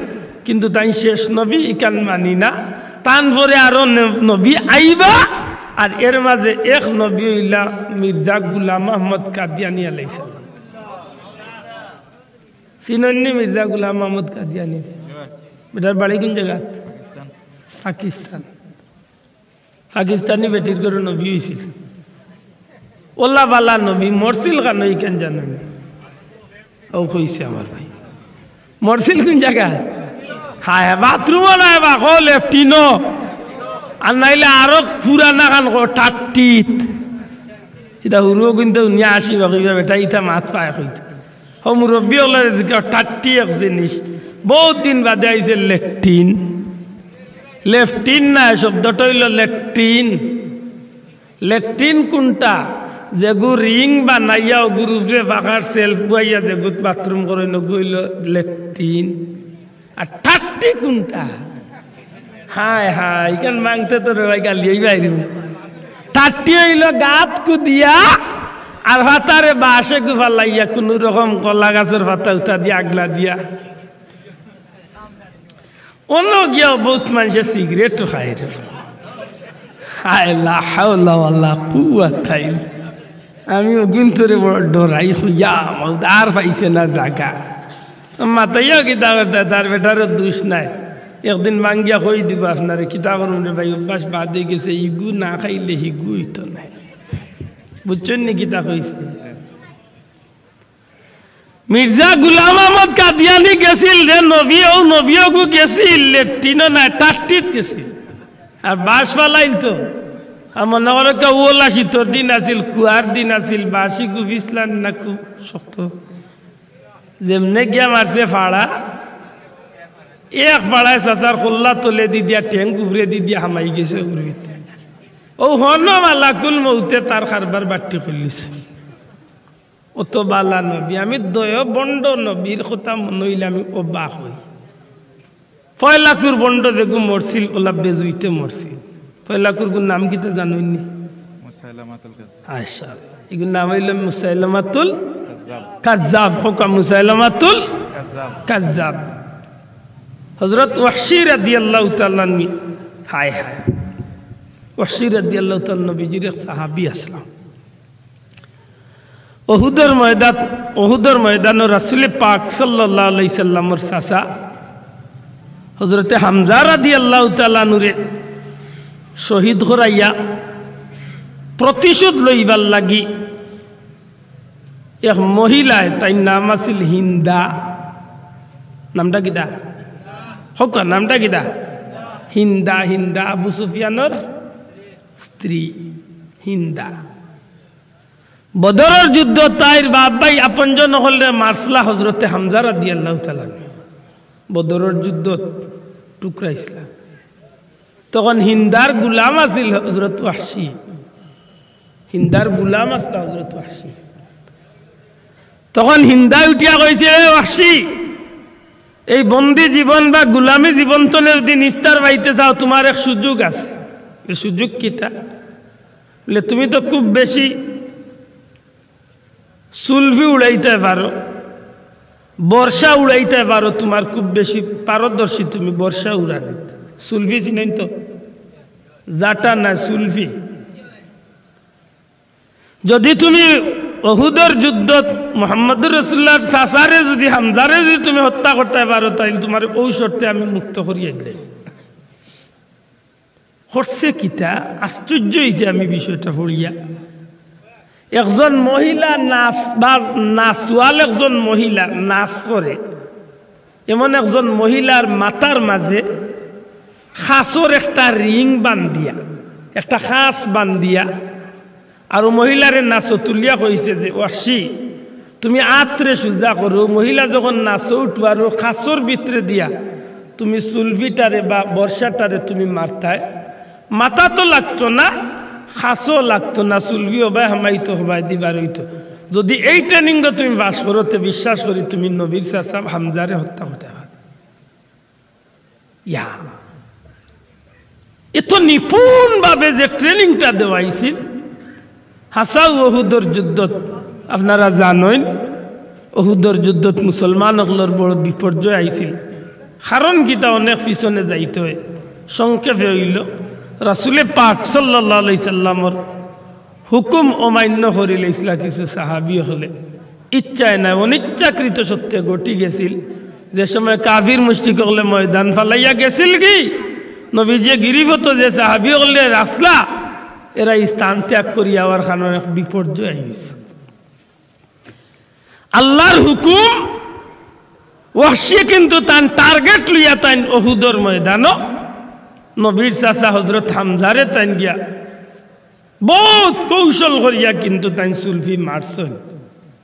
কিন্তু তাইন শেষ নবী, ইখান মানি না। তান পরে আরো ন-, নবী আইবা, আর এর মাজে এক নবী অইলা মির্জা গুলাম আহমদ কাদিয়ানি আলাইহিস সালাম। চিনইন নি মির্জা গুলাম আহমদ কাদিয়ানি? বেটার বাড়ি কোন জাগাত? পাকিস্তান। পাকিস্তানি বেটির ঘরো নবী অইছিল। অলা বালা নবী, মরছিল কানো ইখান জানইন নি? অউ কইছে আমার ভাই। মরছিল কোন জাগাত? হায়, বাথরুমও নাই বা, কও লেফটিনও। আর নাইলে আরো পুরানা খান কও, টাট্টিত। ইতা হুরু কিন্তু উনিয়া আশি বা কইবা, বেটা, ইতা মাত পায় কইতে। হউ মুরব্বি অকলরে জিকাও, টাট্টি এক জিনিস। বউত দিন বাদে আইছে লেট্রিন। লেফটিন নায়, শব্দটা অইলো লেট্রিন। লেট্রিন কুনটা? যেগু রিং বানাইয়া অগুর উপরে পাকার সেলফ বওয়াইয়া যেগুত বাথরুম করইন, অগু অইলো লেট্রিন। আর টাট্টি কুনটা? হায় হায়, ইখান মাংতে তো রে ভাই গালিয়াই বাইরে। টাট্টি অইলো গাত কুদিয়া আর পাতারে বাঁশে গুফা লাইয়া কুনু রকম কলা গাছর পাতা উতা দিয়া আগলা দিয়া। অনো গিয়াও বউত মানষে সিগারেটও খায় রে। হায়, লা হাওলা ওয়ালা কুওয়াতা ইল্লা। আমি অগুইন্তরে বড় ডরাই, কইয়া মাউদ আর পাইছে না জাগা। মাতাইয়া কিতা করতা, তার বেটারও দুষ নাই। একদিন মাঙ্গিয়া কই দিবো আপনারে, কিতা করুম রে ভাই, অভ্যাস বাদ অইগেছে, ইগু না খাইলে হিগু অইতো নায়। বুঝছইন নি কিতা কইছি? মির্জা গুলাম আহমদ কাদিয়ানি গেছিল রে নবী, অউ নবী অগু গেছিল, লেট্রিনও নায়, টাট্টিত গেছিল। আর বাঁশ ফালাইল তো। আর মনো করো কে অলা শীতর দিন আছিল, কুয়ার দিন আছিল, বাঁশি গু পিছলান না খুব শক্ত। যেমনে গিয়া মারছে ফাড়া, এক ফাড়ায় চাচার কল্লা তলেদি দিয়া, ঠেং উপরেদি দিয়া হামাই গেছে অগুর ভিতরে। অউ হনো মালাকুল মউতে তার কারবার বাট্টি খুলিছে। অত বালা নবী, আমি দয় বন্ড নবীর কথা মনো অইলে আমি অবাক অই। ফয়লাকুর বন্ড যেগু মরছিল, অলা বেজুইতে মরছিল। ফয়লাকুর গুর নাম কিতা জানইন নি? মুসাইলামাতুল কাজ্জাব। আচ্ছা, ইগুর নাম অইলো মুসাইলামাতুল কাজ্জাব। কাজ্জাব। কউক্কা মুসাইলামাতুল কাজ্জাব। কাজ্জাব। হযরত ওয়াহশী রাদিয়াল্লাহু তাআলা আনহু, হায় হায়। ওয়াহশী রাদিয়াল্লাহু তাআলা নবীজির এক সাহাবী আছলা। উহুদর ময়দান, উহুদর ময়দানো রাসূলে পাক সাল্লাল্লাহু আলাইহি সাল্লামর চাচা হযরতে হামজা রাদিয়াল্লাহু তাআলা আনহুরে শহীদ করাইয়া প্রতিশোধ লইবার লাগি এক মহিলায়, তাইর নাম আছিল হিন্দা। নামটা কিতা? কউক্কা, নামটা কিতা? হিন্দা। হিন্দা আবু সুফিয়ানর স্ত্রী হিন্দা। বদরর যুদ্ধ তাইর বাপ ভাই আপনজন অকলরে মারছলা হযরতে হামজা রাদিয়াল্লাহু তাআলা আনহু। বদরর যুদ্ধত টুকরাইছলা। তখন হিন্দার গুলাম আছিল হযরত ওয়াহশী। হিন্দার গুলাম আছিল হযরত ওয়াহশী। তখন হিন্দায় উঠিয়া কইছে, "এ ওয়াহশী, এই বন্দী জীবন বা গুলামি জীবন তনে যদি নিস্তার পাইতে চাও, তুমার এক সুযোগ আছে।" "এ সুযোগ কিতা?" বলে, "তুমি তো খুব বেশি সুলফি উড়াইতায় পারো, বর্ষা উড়াইতায় পারো, তুমার খুব বেশি পারদর্শী তুমি বর্ষা উড়ানিত।" সুলফি চিনইন তো? জাটা না, সুলফি। যদি তুমি উহুদর যুদ্ধত মুহাম্মদুর রাসূলুল্লাহর চাচারে যদি, হামজারে যদি তুমি হত্যা করতায় পারো, তাইলে তুমারে অউ শর্তে আমি মুক্ত করিয়া দিলাই। করছে কিতা? আশ্চর্য অইছি আমি বিষয়টা পড়িয়া। একজন মহিলা নাচ, বা নাচওয়াল একজন মহিলা নাচ করে, এমন একজন মহিলার মাথার মাঝে খাঁচর একটা রিং বান্ধিয়া, একটা খাঁচ বান্ধিয়া, আর অউ মহিলারে নাচো তুলিয়া কইছে যে, "ওয়াহশী, তুমি আতরে সুজা করো।" অউ মহিলা যখন নাচো উঠবার, অউ খাঁচর ভিতরে দিয়া তুমি সুলফিটারে বা বর্ষাটারে তুমি মারতায়, মাথা তো লাগতো না, খাঁচও লাগতো না, সুলফি হবায় হামাইতো, হবায়দি বার অইতো। যদি এই training তুমি পাস করো, তে বিশ্বাস করি তুমি নবীর চাচা হামজারে হত্যা করতায় পারো। ইয়া, এত নিপুণভাবে যে training টা দেওয়াইছিল, হাছাউ উহুদর যুদ্ধত আপনারা জানইন, উহুদর যুদ্ধত মুসলমান অকলর বড় বিপর্যয় আইছিল। কারণ কিতা, অনেক পিছনে যাইতে অয়। সংক্ষেপে অইলো, রাসূলে পাক সাল্লাল্লাহু আলাইহি সাল্লামর হুকুম অমান্য করিলাইছিলা কিছু সাহাবী অকলে। ইচ্ছায় না, অনিচ্ছাকৃত সত্ত্বে ঘটি গেছিল। যে সময় কাফির মুশরিক অকলে ময়দান ফালাইয়া গেছিল কি, নবীজিয়ে গিরিপথো যে সাহাবি অকলরে রাখলা, এরা ই স্থান ত্যাগ করিয়া আওয়ার কারণে এক বিপর্যয় আইছে। আল্লাহর হুকুম, ওয়াহশিয়ে কিন্তু তান target লইয়া তাইন উহুদর ময়দানো নবীর চাচা হযরত হামজারে তাইন গিয়া বউত কৌশল করিয়া কিন্তু তাইন সুলফি মারছইন।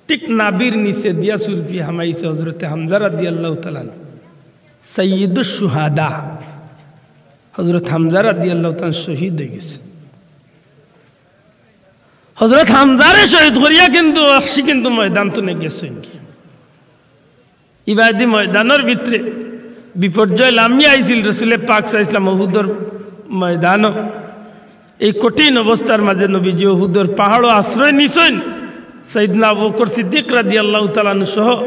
ঠিক নাভির নিচে দিয়া সুলফি হামাইছে হযরতে হামজা রাদিয়াল্লাহু তাআলা আনহু। সাইয়্যিদুশ শুহাদা হযরত হামজা রাদিয়াল্লাহু তাআলা আনহু শহীদ অইগেছে। হযরত হামজারে শহীদ করিয়া কিন্তু ওয়াহশি কিন্তু ময়দান তনে গেছইন গি। ইবাদি ময়দানর ভিতরে বিপর্যয় লামিয়া আইছিল। রসুলে পাক সাল্লাল্লাহু আলাইহি ওয়াসাল্লাম উহুদর ময়দানো এই কঠিন অবস্থার মাঝে নবীজি উহুদর পাহাড়ো আশ্রয় নিছইন। সাইয়েদনা আবু বকর সিদ্দিক রাদিয়াল্লাহু তাআলা আনহু সহ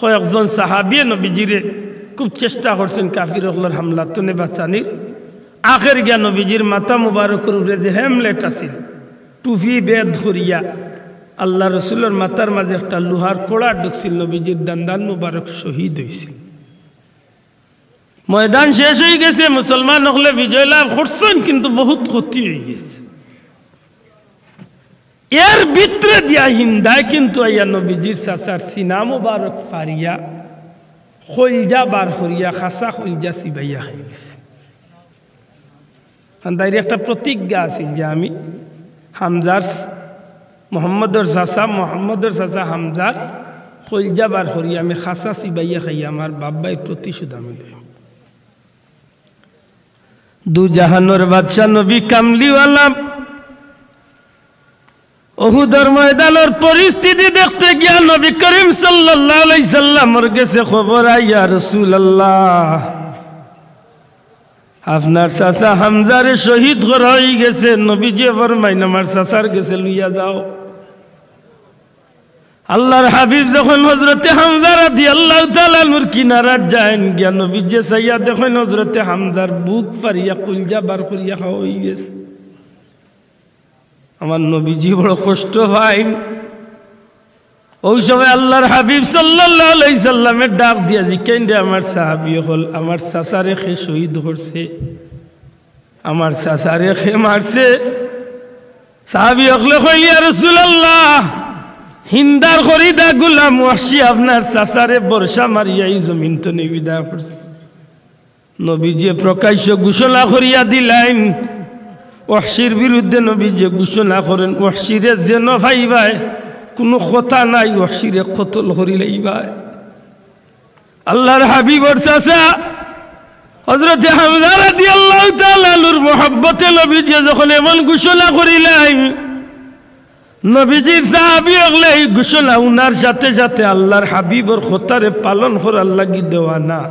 কয়েকজন সাহাবিয়ে নবীজিরে খুব চেষ্টা করছইন কাফির অকলর হামলা তনে বাঁচানির। আখের গিয়া নবীজির মাথা মুবারকর উপরে যে হেমলেট আছিল, টুপি ভেদ করিয়া আল্লাহ রসুলর মাথার মাঝে একটা লোহার কড়া ঢুকছিল, নবীজির দান্দান মুবারক শহীদ অইছিল। ময়দান শেষ অইগেছে, মুসলমান অকলে বিজয় লাভ করছইন, কিন্তু বউত ক্ষতি অইগেছে। এর ভিতরে দিয়া হিন্দায় কিন্তু আইয়া নবীজির চাচার সিনা মুবারক ফাড়িয়া কইলজা বার করিয়া খাসা কইলজা চিবাইয়া খাইলিছে। কারণ তাইর একটা প্রতিজ্ঞা আছিল যে আমি হামজার, মোহাম্মদর চাচা, মোহাম্মদর চাচা হামজার কইলজা বার করি আমি খাসা চিবাইয়া খাই, আমার বাপ ভাইর প্রতিশোধ আমি লই। দু জাহানর বাদশা নবী কামলিওয়ালা উহুদর ময়দানর পরিস্থিতি দেখতে গিয়া নবী করিম সাল্লাল্লাহু আলাইহি সাল্লামর গেছে খবর আইয়া, "রাসূলুল্লাহ, আপনার চাচা হামজারে শহীদ করা অইগেছে।" নবীজিয়ে ফরমাইন, "আমার চাচার গেছে লইয়া যাও।" আল্লাহর হাবিব যখন হযরতে হামজা রাদিয়াল্লাহু তাআলা আনহুর কিনারাত যাইন গিয়া, নবীজিয়ে চাইয়া দেখইন হযরতে হামজার বুক ফাড়িয়া কইলজা বার করিয়া খাওয়া অইগেছে। আমার নবীজি বড় কষ্ট পাইন। ওই সময় আল্লাহর হাবিব সাল্লাল্লাহু আলাইহি সাল্লামে ডাক দিয়া জিকাইন, "রে আমার সাহাবী অকল, আমার চাচারে কে শহীদ করছে? আমার চাচারে কে মারছে?" সাহাবী অকলে কইন, "ইয়া রাসূলুল্লাহ, হিন্দার খরিদা গুলাম ওয়াহশি আপনার চাচারে বর্ষা মারিয়া ই জমিন তনে বিদায় করছে।" নবীজিয়ে প্রকাশ্য ঘোষণা করিয়া দিলাইন, ওয়াহশির বিরুদ্ধে নবীজিয়ে ঘোষণা করেন, "ওয়াহশিরে যেন পাইবায়, কুনু কথা নাই, ওয়াহশিরে কতল করিলাইবায়।" আল্লাহর হাবিবর চাচা হযরতে হামজা রাদিয়াল্লাহু তাআলা আনহুর মহব্বতে নবীজিয়ে যখন এমন ঘোষণা করিলাইন, নবীজির সাহাবী অকলে ই ঘোষণা হুনার সাথে সাথে আল্লাহর হাবিবর কথারে পালন করার লাগি দেওয়ানা।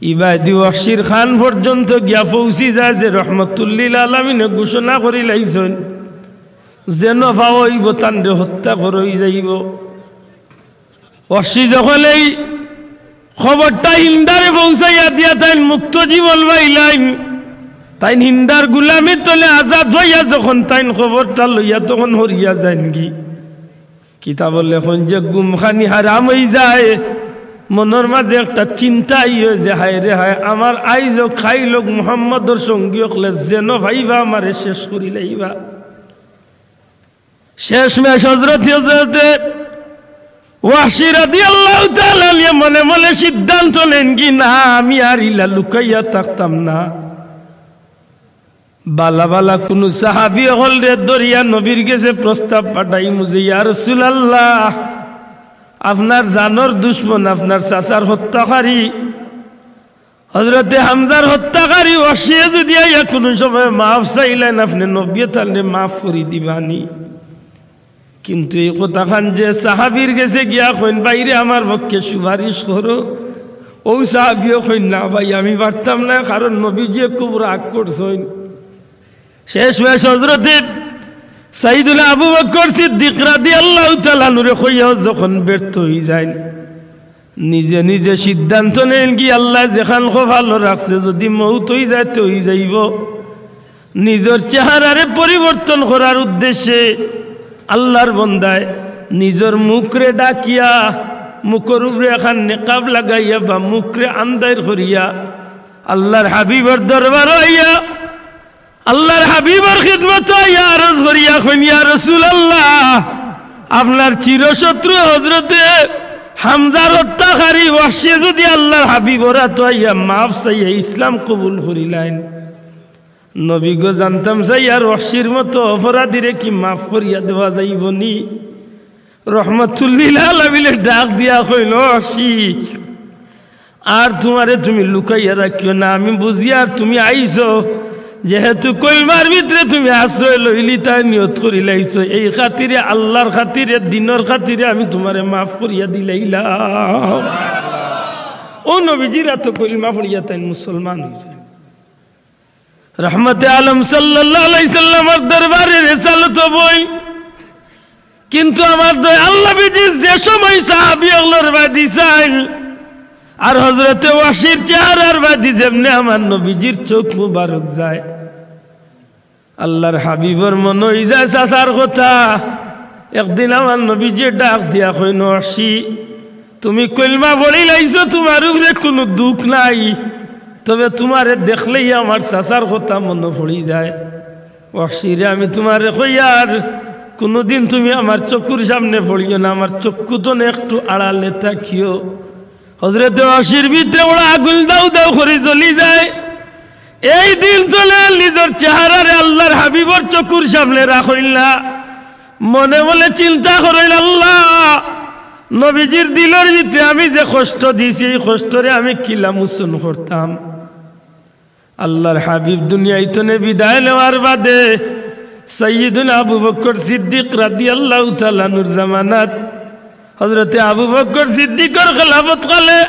ইবাদি ওয়াহশির কান পর্যন্ত গিয়া পৌঁছি যায় যে রহমতুল্লিল আলামিনে ঘোষণা করিলাইছইন, যেন পাওয়া অইবো তানরে হত্যা করা অইযাইবো। ওয়াহশি যখন এই খবরটা হিন্দারে পৌঁছাইয়া দিয়া তাইন মুক্ত জীবন পাইলাইন, তাইন হিন্দার গুলামি তলে আজাদ অইয়া যখন তাইন খবরটা লইয়া তখন হরিয়া যাইন গি। কিতাবো লেখইন যে ঘুমখানি হারাম অইযায়, মনর মাঝে একটা চিন্তা আইয় যে, "হায় রে হায়, আমার আইজ অউক, কাইল অউক, মুহাম্মদর সঙ্গী অকলে যেন পাইবা আমারে শেষ করিলাইবা।" শেষমেশ হযরত, হযরতে ওয়াহশি রাদিয়াল্লাহু তাআলা আনহু মনে মনে সিদ্ধান্ত নেইন কি, "না, আমি আর ইলা লুকাইয়া থাকতাম না। বালা বালা কুনু সাহাবী অকলরে ধরিয়া নবীর গেছে প্রস্তাব পাঠাইমু যে, ইয়া রাসূলুল্লাহ, আপনার জানর দুশমন, আপনার চাচার হত্যাকারী, হযরতে হামজার হত্যাকারী ওয়াহশিয়ে যদি আইয়া কুনু সময় মাফ চাইলাইন, আপনে নবীয়ে তানরে মাফ করি দিবানি।" কিন্তু এই কথাখান যে সাহাবীর গেছে গিয়া কইন, "ভাইরে, আমার পক্ষে সুপারিশ করো", অউ সাহাবীয়ে কইন, "না ভাই, আমি পারতাম না, কারণ নবীজিয়ে খুব রাগ করছইন।" শেষমেশ হযরতে সাইয়েদুনা আবু বকর সিদ্দিক রাদিয়াল্লাহু তাআলা আনহুরে কইয়াও যখন ব্যর্থ অইযাইন, নিজে নিজে সিদ্ধান্ত নেইন কি, আল্লায় যেখান কপালো রাখছে, যদি মউত অইযায় তে অইযাইবো। নিজর চেহারারে পরিবর্তন করার উদ্দেশ্যে আল্লাহর বন্দায় নিজর মুখরে ঢাকিয়া, মুখর উপরে একখান নেকাব লাগাইয়া বা মুখরে আন্দাইর করিয়া আল্লাহর হাবিবর দরবারো আইয়া আল্লাহর হাবিবর খিদমতো আইয়া আরজ করিয়া কইন, "ইয়া রাসূলুল্লাহ, আপনার চিরশত্রু হযরতে হামজার হত্যাকারী ওয়াহশিয়ে যদি আল্লাহর হাবিবর আতো আইয়া মাফ চাইয়া ইসলাম কবুল করিলাইন।" নবী গো, জানতাম চাই আর ওয়াহশির মতো অপরাধীরে কি মাফ করিয়া দেওয়া যাইবনি? রহমাতুল্লিল আলামিনে ডাক দিয়া কইন, "ওয়াহশি, আর তুমারে তুমি লুকাইয়া রাখিও না, আমি বুঝি আর তুমি আইছো, যেহেতু কলমার ভিতরে তুমি আশ্রয় লইলিতায়, নিয়ত করিলাইছো, এই খাতিরে, আল্লাহর খাতিরে, দ্বীনর খাতিরে আমি তুমারে মাফ করিয়া দিলাইলাম।" অউ নবীজির আতো কলমা পড়িয়া তাইন মুসলমান অইছইন। রহমতে আলম সাল্লাল্লাহু আলাইহি সাল্লামর দরবারে রেসালত বই, কিন্তু আমার দয়াল নবীজি যে সময় সাহাবী অকলর বাদি চাইন, আর হযরতে ওয়াহশির চেহারার বাদি যেমনে আমার নবীজির চোখ মুবারক যায়, আল্লাহর হাবিবর মনো অইযায় চাচার কথা। একদিন আমার নবীজি ডাক দিয়া কইন, "ওয়াহশি, তুমি কলমা পড়িলাইছো, তুমার উপরে কুনু দুখ নাই, তবে তুমারে দেখলেই আমার চাচার কথা মনো পড়ি যায়। ওয়াহশিরে, আমি তুমারে কইয়ার, কুনুদিন তুমি আমার চকুর সামনে পড়িও না, আমার চক্ষু তনে একটু আড়ালে থাকিও।" হযরতে ওয়াহশির ভিতরে ওরা আগুন দাউ দাউ করি জ্বলি যায়। এই দিন তলে নিজর চেহারারে আল্লাহর হাবিবর চকুর সামনে রাখইন না। মনে মনে চিন্তা করইন, "আল্লাহ, নবীজির দিলর ভিতরে আমি যে কষ্ট দিছি, এই কষ্টরে আমি কিলা মোচন করতাম।" আল্লাহর হাবিব দুনিয়া তনে বিদায় নেওয়ার বাদে সাইয়্যিদুনা আবু বকর সিদ্দিক রাদিয়াল্লাহু তাআলা আনহুর জামানাত হযরতে আবু বকর সিদ্দিকর খেলাফত কালে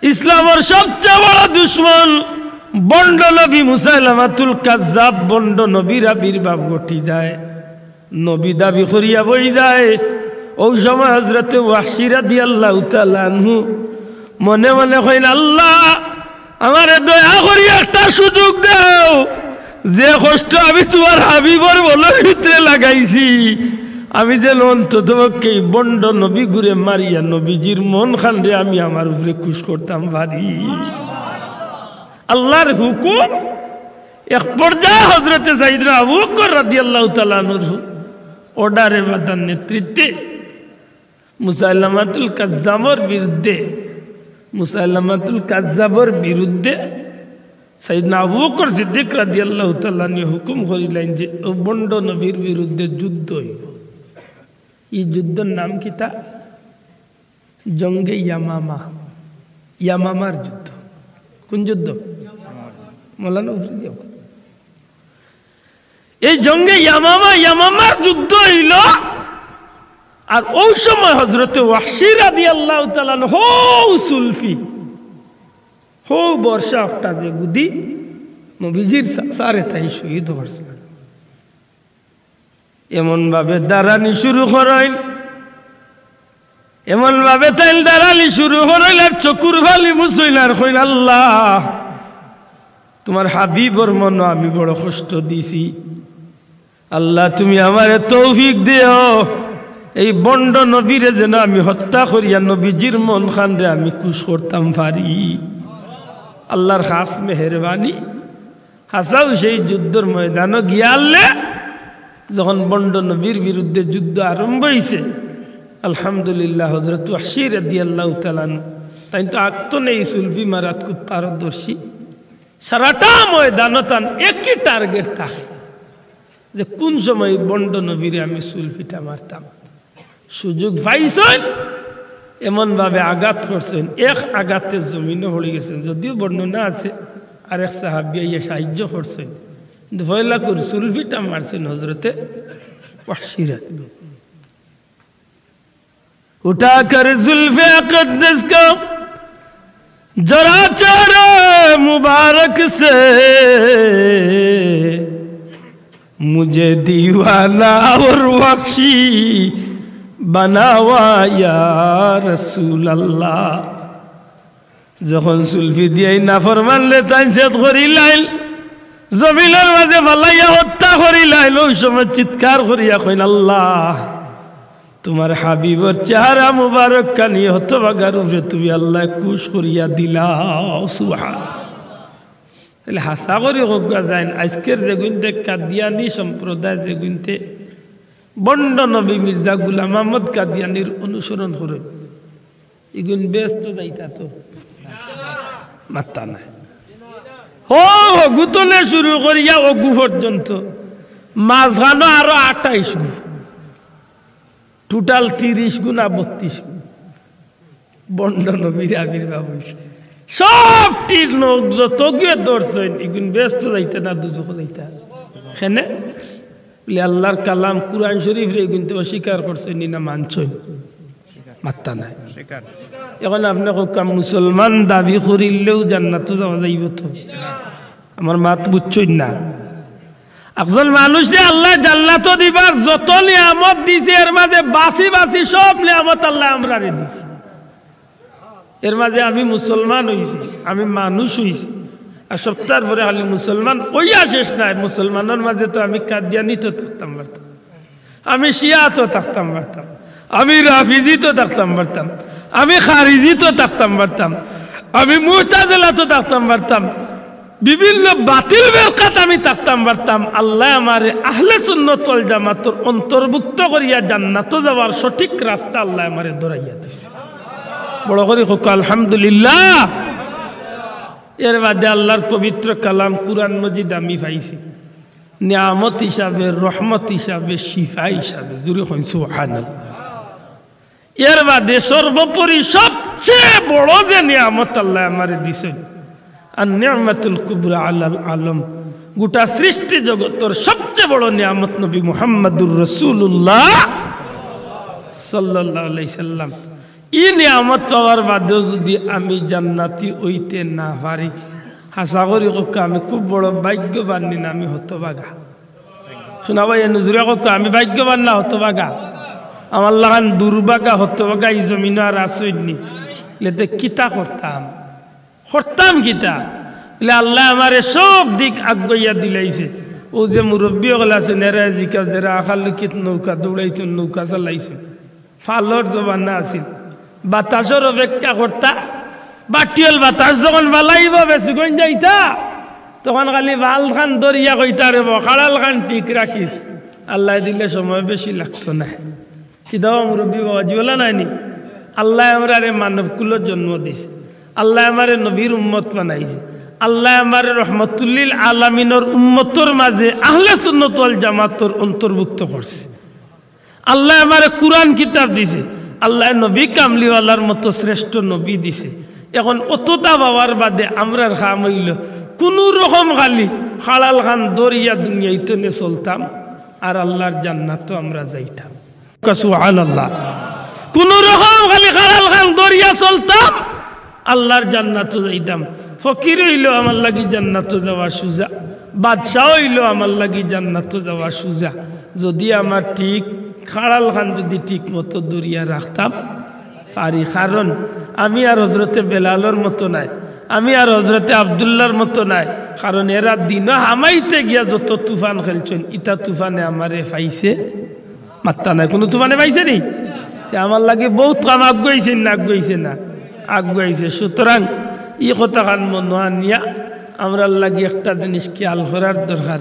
ইসলামর সবচেয়ে বড় দুশমন ভণ্ড নবী মুসাইলামাতুল কাজ্জাব, ভণ্ড নবীর আবির্ভাব ঘটি যায়। নবী দাবি করিয়া বই যায়। অউ সময় হযরতে ওয়াহশি রাদিয়াল্লাহু তাআলা আনহু মনে মনে কইন, "আল্লাহ, আমারে দয়া করি একটা সুযোগ দেও, যে কষ্ট আমি তুমার হাবিবর মনর ভিতরে লাগাইছি, আমি যেন অন্ততপক্ষে এই ভণ্ড নবীগুরে মারিয়া নবীজির মন খানরে আমি আমার উপরে খুশ করতাম পারি।" আল্লাহর হুকুম, এক পর্যায়ে হযরতে সাইয়্যিদুনা আবু বকর রাদিয়াল্লাহু তাআলা আনহুর অর্ডারে বা তার নেতৃত্বে মুসাইলামাতুল কাজ্জাবর বিরুদ্ধে, মুসাইলামাতুল কাজ্জাবর বিরুদ্ধে সাইয়্যিদুনা আবু বকর সিদ্দিক রাদিয়াল্লাহু তাআলা আনহু হুকুম করিলাইন যে অউ ভণ্ড নবীর বিরুদ্ধে যুদ্ধ অইবো। ই যুদ্ধর নাম কিতা? জঙ্গে ইয়ামামা, ইয়ামামার যুদ্ধ। কুন যুদ্ধ? মৌলানা উফরি দিও। এই জঙ্গে ইয়ামামা, ইয়ামামার যুদ্ধ অইলো। আর অউ সময় হযরতে ওয়াহশি রাদিয়াল্লাহু তাআলা আনহু হউ সুলফি, হউ বর্ষা একটা যে গুদি নবীজির চাচারে তাইন শহীদ করছিলা। এমন ভাবে দাঁড়ানি শুরু করইন, এমন ভাবে তাইন দাঁড়ানি শুরু করইন আর চকুর পানি মুছইন আর কইন, "আল্লাহ, তুমার হাবিবর মনো আমি বড় কষ্ট দিছি। আল্লাহ, তুমি আমারে তৌফিক দিও, এই ভণ্ড নবীরে যেন আমি হত্যা করিয়া নবীজির মন খানরে আমি খুশ করতাম পারি।" আল্লাহর খাস মেহেরবানি, হাছাউ সেই যুদ্ধর ময়দানো গিয়া আল্লে যখন ভণ্ড নবীর বিরুদ্ধে যুদ্ধ আরম্ভ অইছে, আলহামদুলিল্লাহ, হযরত ওয়াহশি রাদিয়াল্লাহু তাআলা আনহু, তাইন তো আগতনে এই সুলফি মারাত খুব পারদর্শী। সারাটা ময়দানো তান একই টার্গেট থাকে যে কুন সময় ভণ্ড নবীরে আমি সুলফিটা মারতাম। সুযোগ পাইছইন, এমন ভাবে আঘাত করছইন, এক আঘাতে জমিনো পড়ি গেছইন। যদিও বর্ণনা আছে, আরেক সাহাবী আইয়া সাহায্য করছইন, কিন্তু পয়লা করি সুলফিটা মারছইন হযরতে ওয়াহশিরে। اٹھا کر زلف اقدس کو ذرا چہرے مبارک سے، مجھے دیوانہ اور وحشی بناوا یا رسول اللہ۔ যখন সুলফি দিয়া ই নাফরমানরে তাইন ছেদ করিলাইল, জমিনর মাঝে ফালাইয়া হত্যা করিলাইল, অউ সময় চিৎকার করিয়া কইন, "আল্লাহ, তুমার হাবিবর চেহারা মুবারক খানি হতভাগার উপরে তুমি আল্লায় খুশ করিয়া দিলাও। সুবহান। তাইলে হাছা করি কউক্কা যাইন, আইজকের যেগুইন্তে কাদিয়ানি সম্প্রদায়, যেগুইন্তে ভন্ড নবী মির্জা গুলাম আহমদ কাদিয়ানির অনুসরণ করে, ইগুইন বেহেস্তো যাইতা তো? মাত্তা নাই। হো, হগু তনে শুরু করিয়া অগু পর্যন্ত, মাঝখানো আরো আটাইশ গু, টোটাল তিরিশ গু না বত্রিশ গু ভন্ড নবীর আবির্ভাব অইছে। সবটির নখ যতগুয়ে ধরছইন, ইগুইন বেহেস্তো যাইতা না দুজখো যাইতা? কেনে? বলে, আল্লাহর কালাম কুরআন শরীফরে ইগুইন্তে অস্বীকার করছইন নি না মানছইন? মাত্তা নাই। এখন আপনে কউক্কা, মুসলমান দাবি করিলেও জান্নাতো যাওয়া যাইবো তো? আমার মাত বুঝছইন না? একজন মানুষরে আল্লায় জান্নাতো দিবার যত নিয়ামত দিছে, এর মাঝে বাছি বাছি সব নিয়ামত আল্লায় আমরারে দিছে। এর মাঝে আমি মুসলমান অইছি, আমি মানুষ অইছি, আর সপ্তাহর পরে খালি মুসলমান অইয়া শেষ নায়। মুসলমানর মাঝে তো আমি কাদিয়ানিত থাকতাম পারতাম, আমি শিয়াত থাকতাম পারতাম, আমি রাফিজিত থাকতাম পারতাম, আমি খারিজিত থাকতাম পারতাম, আমি মুতাজিলাত থাকতাম পারতাম, বিভিন্ন বাতিল ফেরকাত আমি থাকতাম পারতাম। আল্লায় আমারে আহলে সুন্নত ওয়াল জামাতর অন্তর্ভুক্ত করিয়া জান্নাতো যাওয়ার সঠিক রাস্তা আল্লায় আমারে ধরাইয়া দিছে। বড় করি কউক্কা আলহামদুলিল্লাহ। এর বাদে আল্লাহর পবিত্র কালাম কুরআন মজিদ আমি পাইছি নিয়ামত হিসাবে, রহমত হিসাবে, শিফা হিসাবে। জুরে কইন সুবহানাল্লাহ। এর বাদে সর্বোপরি সবচেয়ে বড় যে নিয়ামত আল্লায় আমারে দিছইন, আর নিয়ামতুল কুবরা আলাল আলম, গোটা সৃষ্টি জগতর সবচেয়ে বড় নিয়ামত নবী মুহাম্মাদুর রাসূলুল্লাহ সাল্লাল্লাহু আলাইহি সাল্লাম। ই নিয়ামত পাওয়ার বাদেও যুদি আমি জান্নাতি অইতে না পারি, হাছা করি কউক্কা, আমি খুব বড় ভাগ্যবান নি না আমি হতভাগা? শুনা ভাই, এ নজুরে কউক্কা, আমি ভাগ্যবান না হতভাগা? আমার লাখান দুর্ভাগা, হতভাগা ই জমিনো আর আছইন নি? লেতে কিতা করতাম? করতাম কিতা? বলে, আল্লায় আমারে সব দিক আগুয়াইয়া দিলাইছে। অউ যে মুরব্বি অকল আছইন, এরারে জিকাও, যেরা আখালুকিত নৌকা দৌড়াইছইন, নৌকা চালাইছইন, ফালর জমানা আছিল, বাতাসর অপেক্ষা করতা। বাটিওল বাতাস যখন ফালাইবো, বেসুগইন যাইতা, তখন খালি ফালখান ধরিয়া কইতা রে বা, খাড়ালখান ঠিক রাখিস। আল্লায় দিলে সময় বেশি লাগতো নায়। সিধা মুরব্বি বাবাজি অলা নায় নি? আল্লায় আমরারে মানব কুলো জন্ম দিছে, আল্লায় আমারে নবীর উম্মত বানাইছে, আল্লায় আমারে রহমতুল্লিল আলামিনর উম্মতর মাঝে আহলে সুন্নত ওয়াল জামাতর অন্তর্ভুক্ত করছে। আল্লায় আমারে কুরআন কিতাব দিছে, আল্লায় নবী কামলিওয়ালার মতো শ্রেষ্ঠ নবী দিছে। এখন অততা পাওয়ার বাদে আমরার কাম অইলো কুনু রকম খালি খাড়ালখান ধরিয়া দুনিয়াইত নে চলতাম, আর আল্লাহর জান্নাতো আমরা যাইতাম। সুবহানাল্লাহ। কুনু রকম খালি খাড়ালখান ধরিয়া চলতাম, আল্লাহর জান্নাতো যাইতাম। ফকির অইলেও আমার লাগি জান্নাতো যাওয়া সুজা, বাদশা অইলেও আমার লাগি জান্নাতো যাওয়া সুজা, যুদি আমার ঠিক খাড়ালখান যুদি ঠিক মতো ধরিয়া রাখতাম পারি। কারণ আমি আর হজরতে বেলালর মতো নায়, আমি আর হজরতে আব্দুল্লাহর মতো নায়। কারণ এরা দিনো হামাইতে গিয়া যত তুফান খেলছইন, ইতা তুফানে আমারে পাইছে মাত্তা নাই। কুনু তুফানে পাইছে নি? তে আমার লাগি বউত কাম আগুয়াইছে না, আগুয়াইছে না? আগুয়াইছে। সুতরাং ই কথাখান মনো আনিয়া আমরার লাগি একটা জিনিস খেয়াল করার দরকার।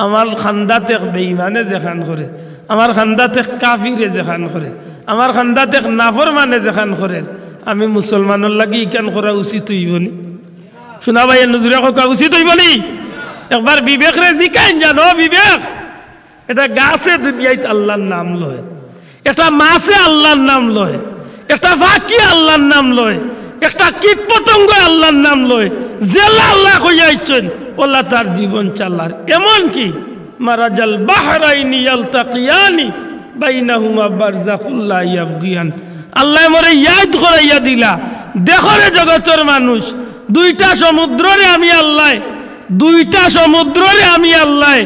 আমার খান্দাত এক বেইমানে যেখান করে, আমার খান্দাত এক কাফিরে যেখান করে, আমার খান্দাত এক নাফরমানে যেখান করে, আমি মুসলমানর লাগি ইখান করা উচিত অইবো নি? শুনা ভাই, নজুরে কউক্কা উচিত অইবো নি? একবার বিবেকরে জিকাইন জানো, বিবেক, একটা গাছে দুনিয়াইত আল্লাহর নাম লয়, একটা মাছে আল্লাহর নাম লয়, একটা পাখি আল্লাহর নাম লয়, একটা কীট পতঙ্গ আল্লাহর নাম লয়। যেলা আল্লায় কইয়া আইছইন, অলা তার জীবন চালার। এমনকি মারাজাল বাহরাইনি ইয়ালতাকিয়ানি বাইনাহুমা বারজাখুল লা ইয়াবগিয়ান। আল্লায় মোরে ইয়াদ করাইয়া দিলা, দেখো রে জগতর মানুষ, দুইটা সমুদ্ররে আমি আল্লায় দুইটা সমুদ্ররে আমি আল্লায়,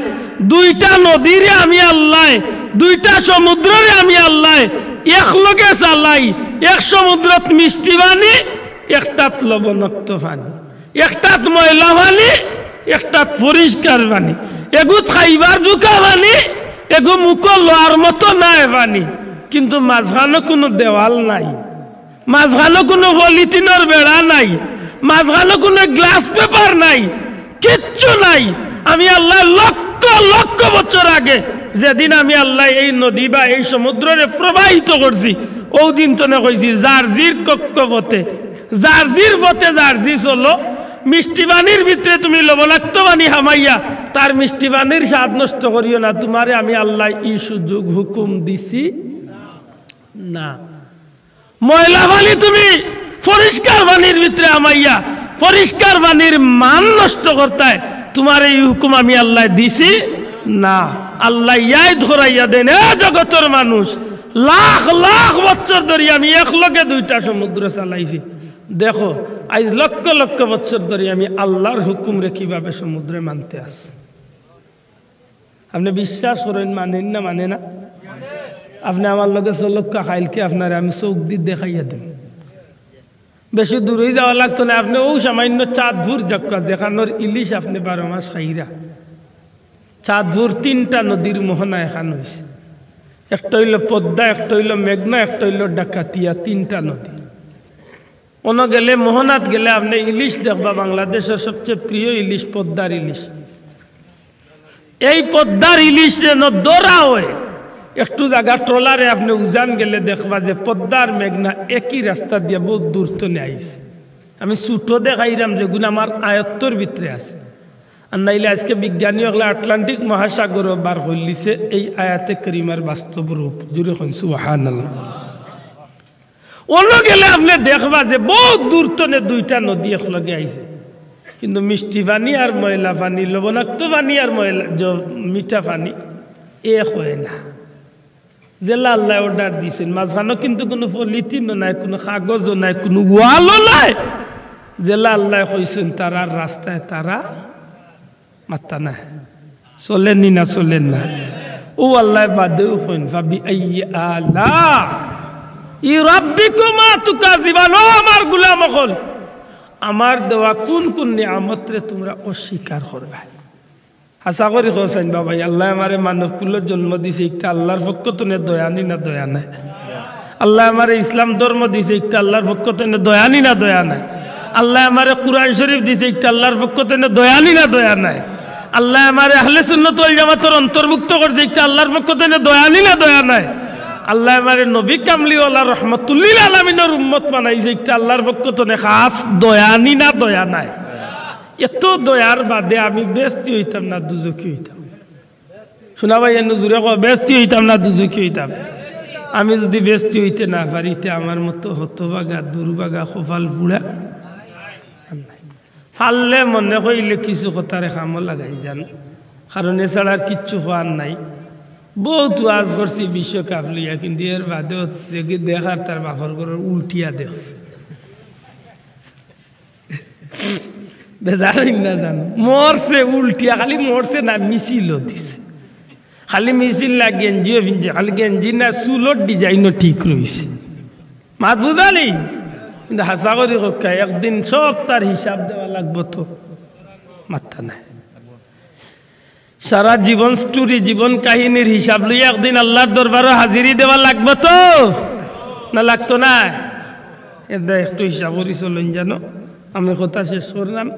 দুইটা নদীরে আমি আল্লায়, দুইটা সমুদ্ররে আমি আল্লায় একলগে চালাই। এক সমুদ্রত মিষ্টি পানি, একটাত লবণাক্ত পানি, একটাত ময়লা পানি, একটাত পরিষ্কার পানি, এগুত খাইবার জুকা পানি, এগু মুখো লওয়ার মতো নায় পানি। কিন্তু মাঝখানো কুনু দেওয়াল নাই, মাঝখানো কুনু পলিথিনর বেড়া নাই, মাঝখানো কুনু গ্লাস পেপার নাই, কিচ্ছু নাই। আমি আল্লায় লক্ষ লক্ষ বছর আগে, যেদিন আমি আল্লায় এই নদী বা এই সমুদ্ররে প্রবাহিত করছি, অউ দিন তনে কইছি, "যার জির কক্ষপথে, যার জির পথে যার জি চলো, মিষ্টি পানির ভিতরে তুমি লবণাক্ত পানি হামাইয়া তার মিষ্টি পানির স্বাদ নষ্ট করিও না, তুমারে আমি আল্লায় ই সুযোগ হুকুম দিছি না।" ময়লা পানি তুমি পরিষ্কার পানির ভিতরে হামাইয়া পরিষ্কার পানির মান নষ্ট করতায়, তুমারে ই হুকুম আমি আল্লায় দিছি না। আল্লায় ইয়াদ করাইয়া দেন, এ জগতর মানুষ, লাখ লাখ বছর ধরি আমি একলগে দুইটা সমুদ্র চালাইছি। দেখো, আইজ লক্ষ লক্ষ বছর ধরি আমি আল্লার হুকুমরে কিভাবে সমুদ্রে মানতে আছি। আপনে বিশ্বাস করইন, মানইন না, মানে না? আপনে আমার লগে চলউক্কা, কাইলকে আপনারে আমি চউখ দি দেখাইয়া দিমু। বেশি দূরই যাওয়া লাগতো না, আপনে অউ সামান্য চাঁদপুর যাউক্কা, যেখানোর ইলিশ আপনে বারো মাস খাইরা। চাঁদপুর তিনটা নদীর মোহনা এখান অইছে। একটা অইলো পদ্মা, একটা অইলো মেঘনা, একটা অইলো ডাকাতিয়া, তিনটা নদী। অনো গেলে, মোহনাত গেলে আপনে ইলিশ দেখবা, বাংলাদেশর সবচেয়ে প্রিয় ইলিশ পদ্মার ইলিশ। এই পদ্মার ইলিশ যেন ধরা অয়, একটু জাগা ট্রলারে আপনে উজান গেলে দেখবা যে পদ্মার মেঘনা একই রাস্তা দিয়া বউত দূর তনে আইছে। আমি ছুটো দেখাইরাম যেগুন আমার আয়ত্তর ভিতরে আছে। আর নাইলে আইজকে বিজ্ঞানী অকলে আটলান্টিক মহাসাগরও বার করিলিছে এই আয়াতে করিমার বাস্তব রূপ। জুরে কইন সুবহানাল্লাহ। অনো গেলে আপনে দেখবা যে বউত দূর তনে দুইটা নদী একলগে আইছে, কিন্তু মিষ্টি পানি আর ময়লা পানি, লবণাক্ত পানি আর ময়লা, জ-, মিঠা পানি এক অয় না। যেলা আল্লায় অর্ডার দিছইন, মাঝখানো কিন্তু কুনু পলিথিনও নাই, কুনু কাগজও নাই, কুনু ওয়ালও নাই। যেলা আল্লায় কইছইন, তারার রাস্তায় তারা মাত্তা নায়। চলেন নি না, চলেন না? অউ আল্লায় বাদেউ কইন, "ফাবিআইয়ি আলাই রাব্বিকুমা তুকাযযিবান।" ও আমার গোলাম অকল, আমার দেওয়া কুন কুন নিয়ামতরে তুমরা অস্বীকার করবায়? হাছা করি কও চাইন বাবাই, আল্লায় আমারে মানব কুলো জন্ম দিছে, একটা আল্লার পক্ষ তনে দয়া নি না দয়া নায়? আল্লায় আমারে ইসলাম ধর্ম দিছে, একটা আল্লার পক্ষ তনে দয়া নি না দয়া নায়? আল্লায় আমারে কুরআন শরীফ দিছে, একটা আল্লার পক্ষ তনে দয়া নি না দয়া নায়? আল্লায় আমারে আহলে সুন্নত ওয়াল জামাতর অন্তর্ভুক্ত করছে, একটা আল্লার পক্ষ তনে দয়া নি না দয়া নায়? আল্লায় আমারে নবী কামলিওয়ালা রহমতুল্লিল আলামিনর উম্মত বানাইছে, একটা আল্লার পক্ষ তনে খাস দয়া নি না দয়া নায়? এত দয়ার বাদে আমি বেহেস্তি অইতাম না দুজখি অইতাম? শুনা ভাই, এনু জুরে কও, বেহেস্তি অইতাম না দুজখি অইতাম? আমি যুদি বেহেস্তি অইতে না পারি, তে আমার মতো হতভাগা, দুর্ভাগা, কপাল পুড়া। পারলে মনে কইলে কিছু কথারে কামো লাগাই যান, কারণ এছাড়া আর কিচ্ছু কওয়ার নাই। বউত ওয়াজ করছি বিশ্বকাপ লইয়া, কিন্তু এর বাদেও দেখি দেখার তার বাপর ঘরর উল্টিয়া দেখছি। বেজার অইন না জানো, মরছে উল্টিয়া, খালি মরছে না, মিছিলও দিছে। খালি মিছিল না, গেঞ্জিও পিনছে, খালি গেঞ্জি না, চুলর ডিজাইনও ঠিক রইছে। মাত বুঝালি? কিন্তু হাছা করি কউক্কা, একদিন সব তার হিসাব দেওয়া লাগবো তো। মাত্তা নাই। সারা জীবন স্টোরি, জীবন কাহিনীর হিসাব লইয়া একদিন আল্লার দরবারো হাজিরি দেওয়া লাগবো তো, না লাগতো না? এর দায় একটু হিসাব করি চলইন জানো। আমি কথা শেষ করলাম।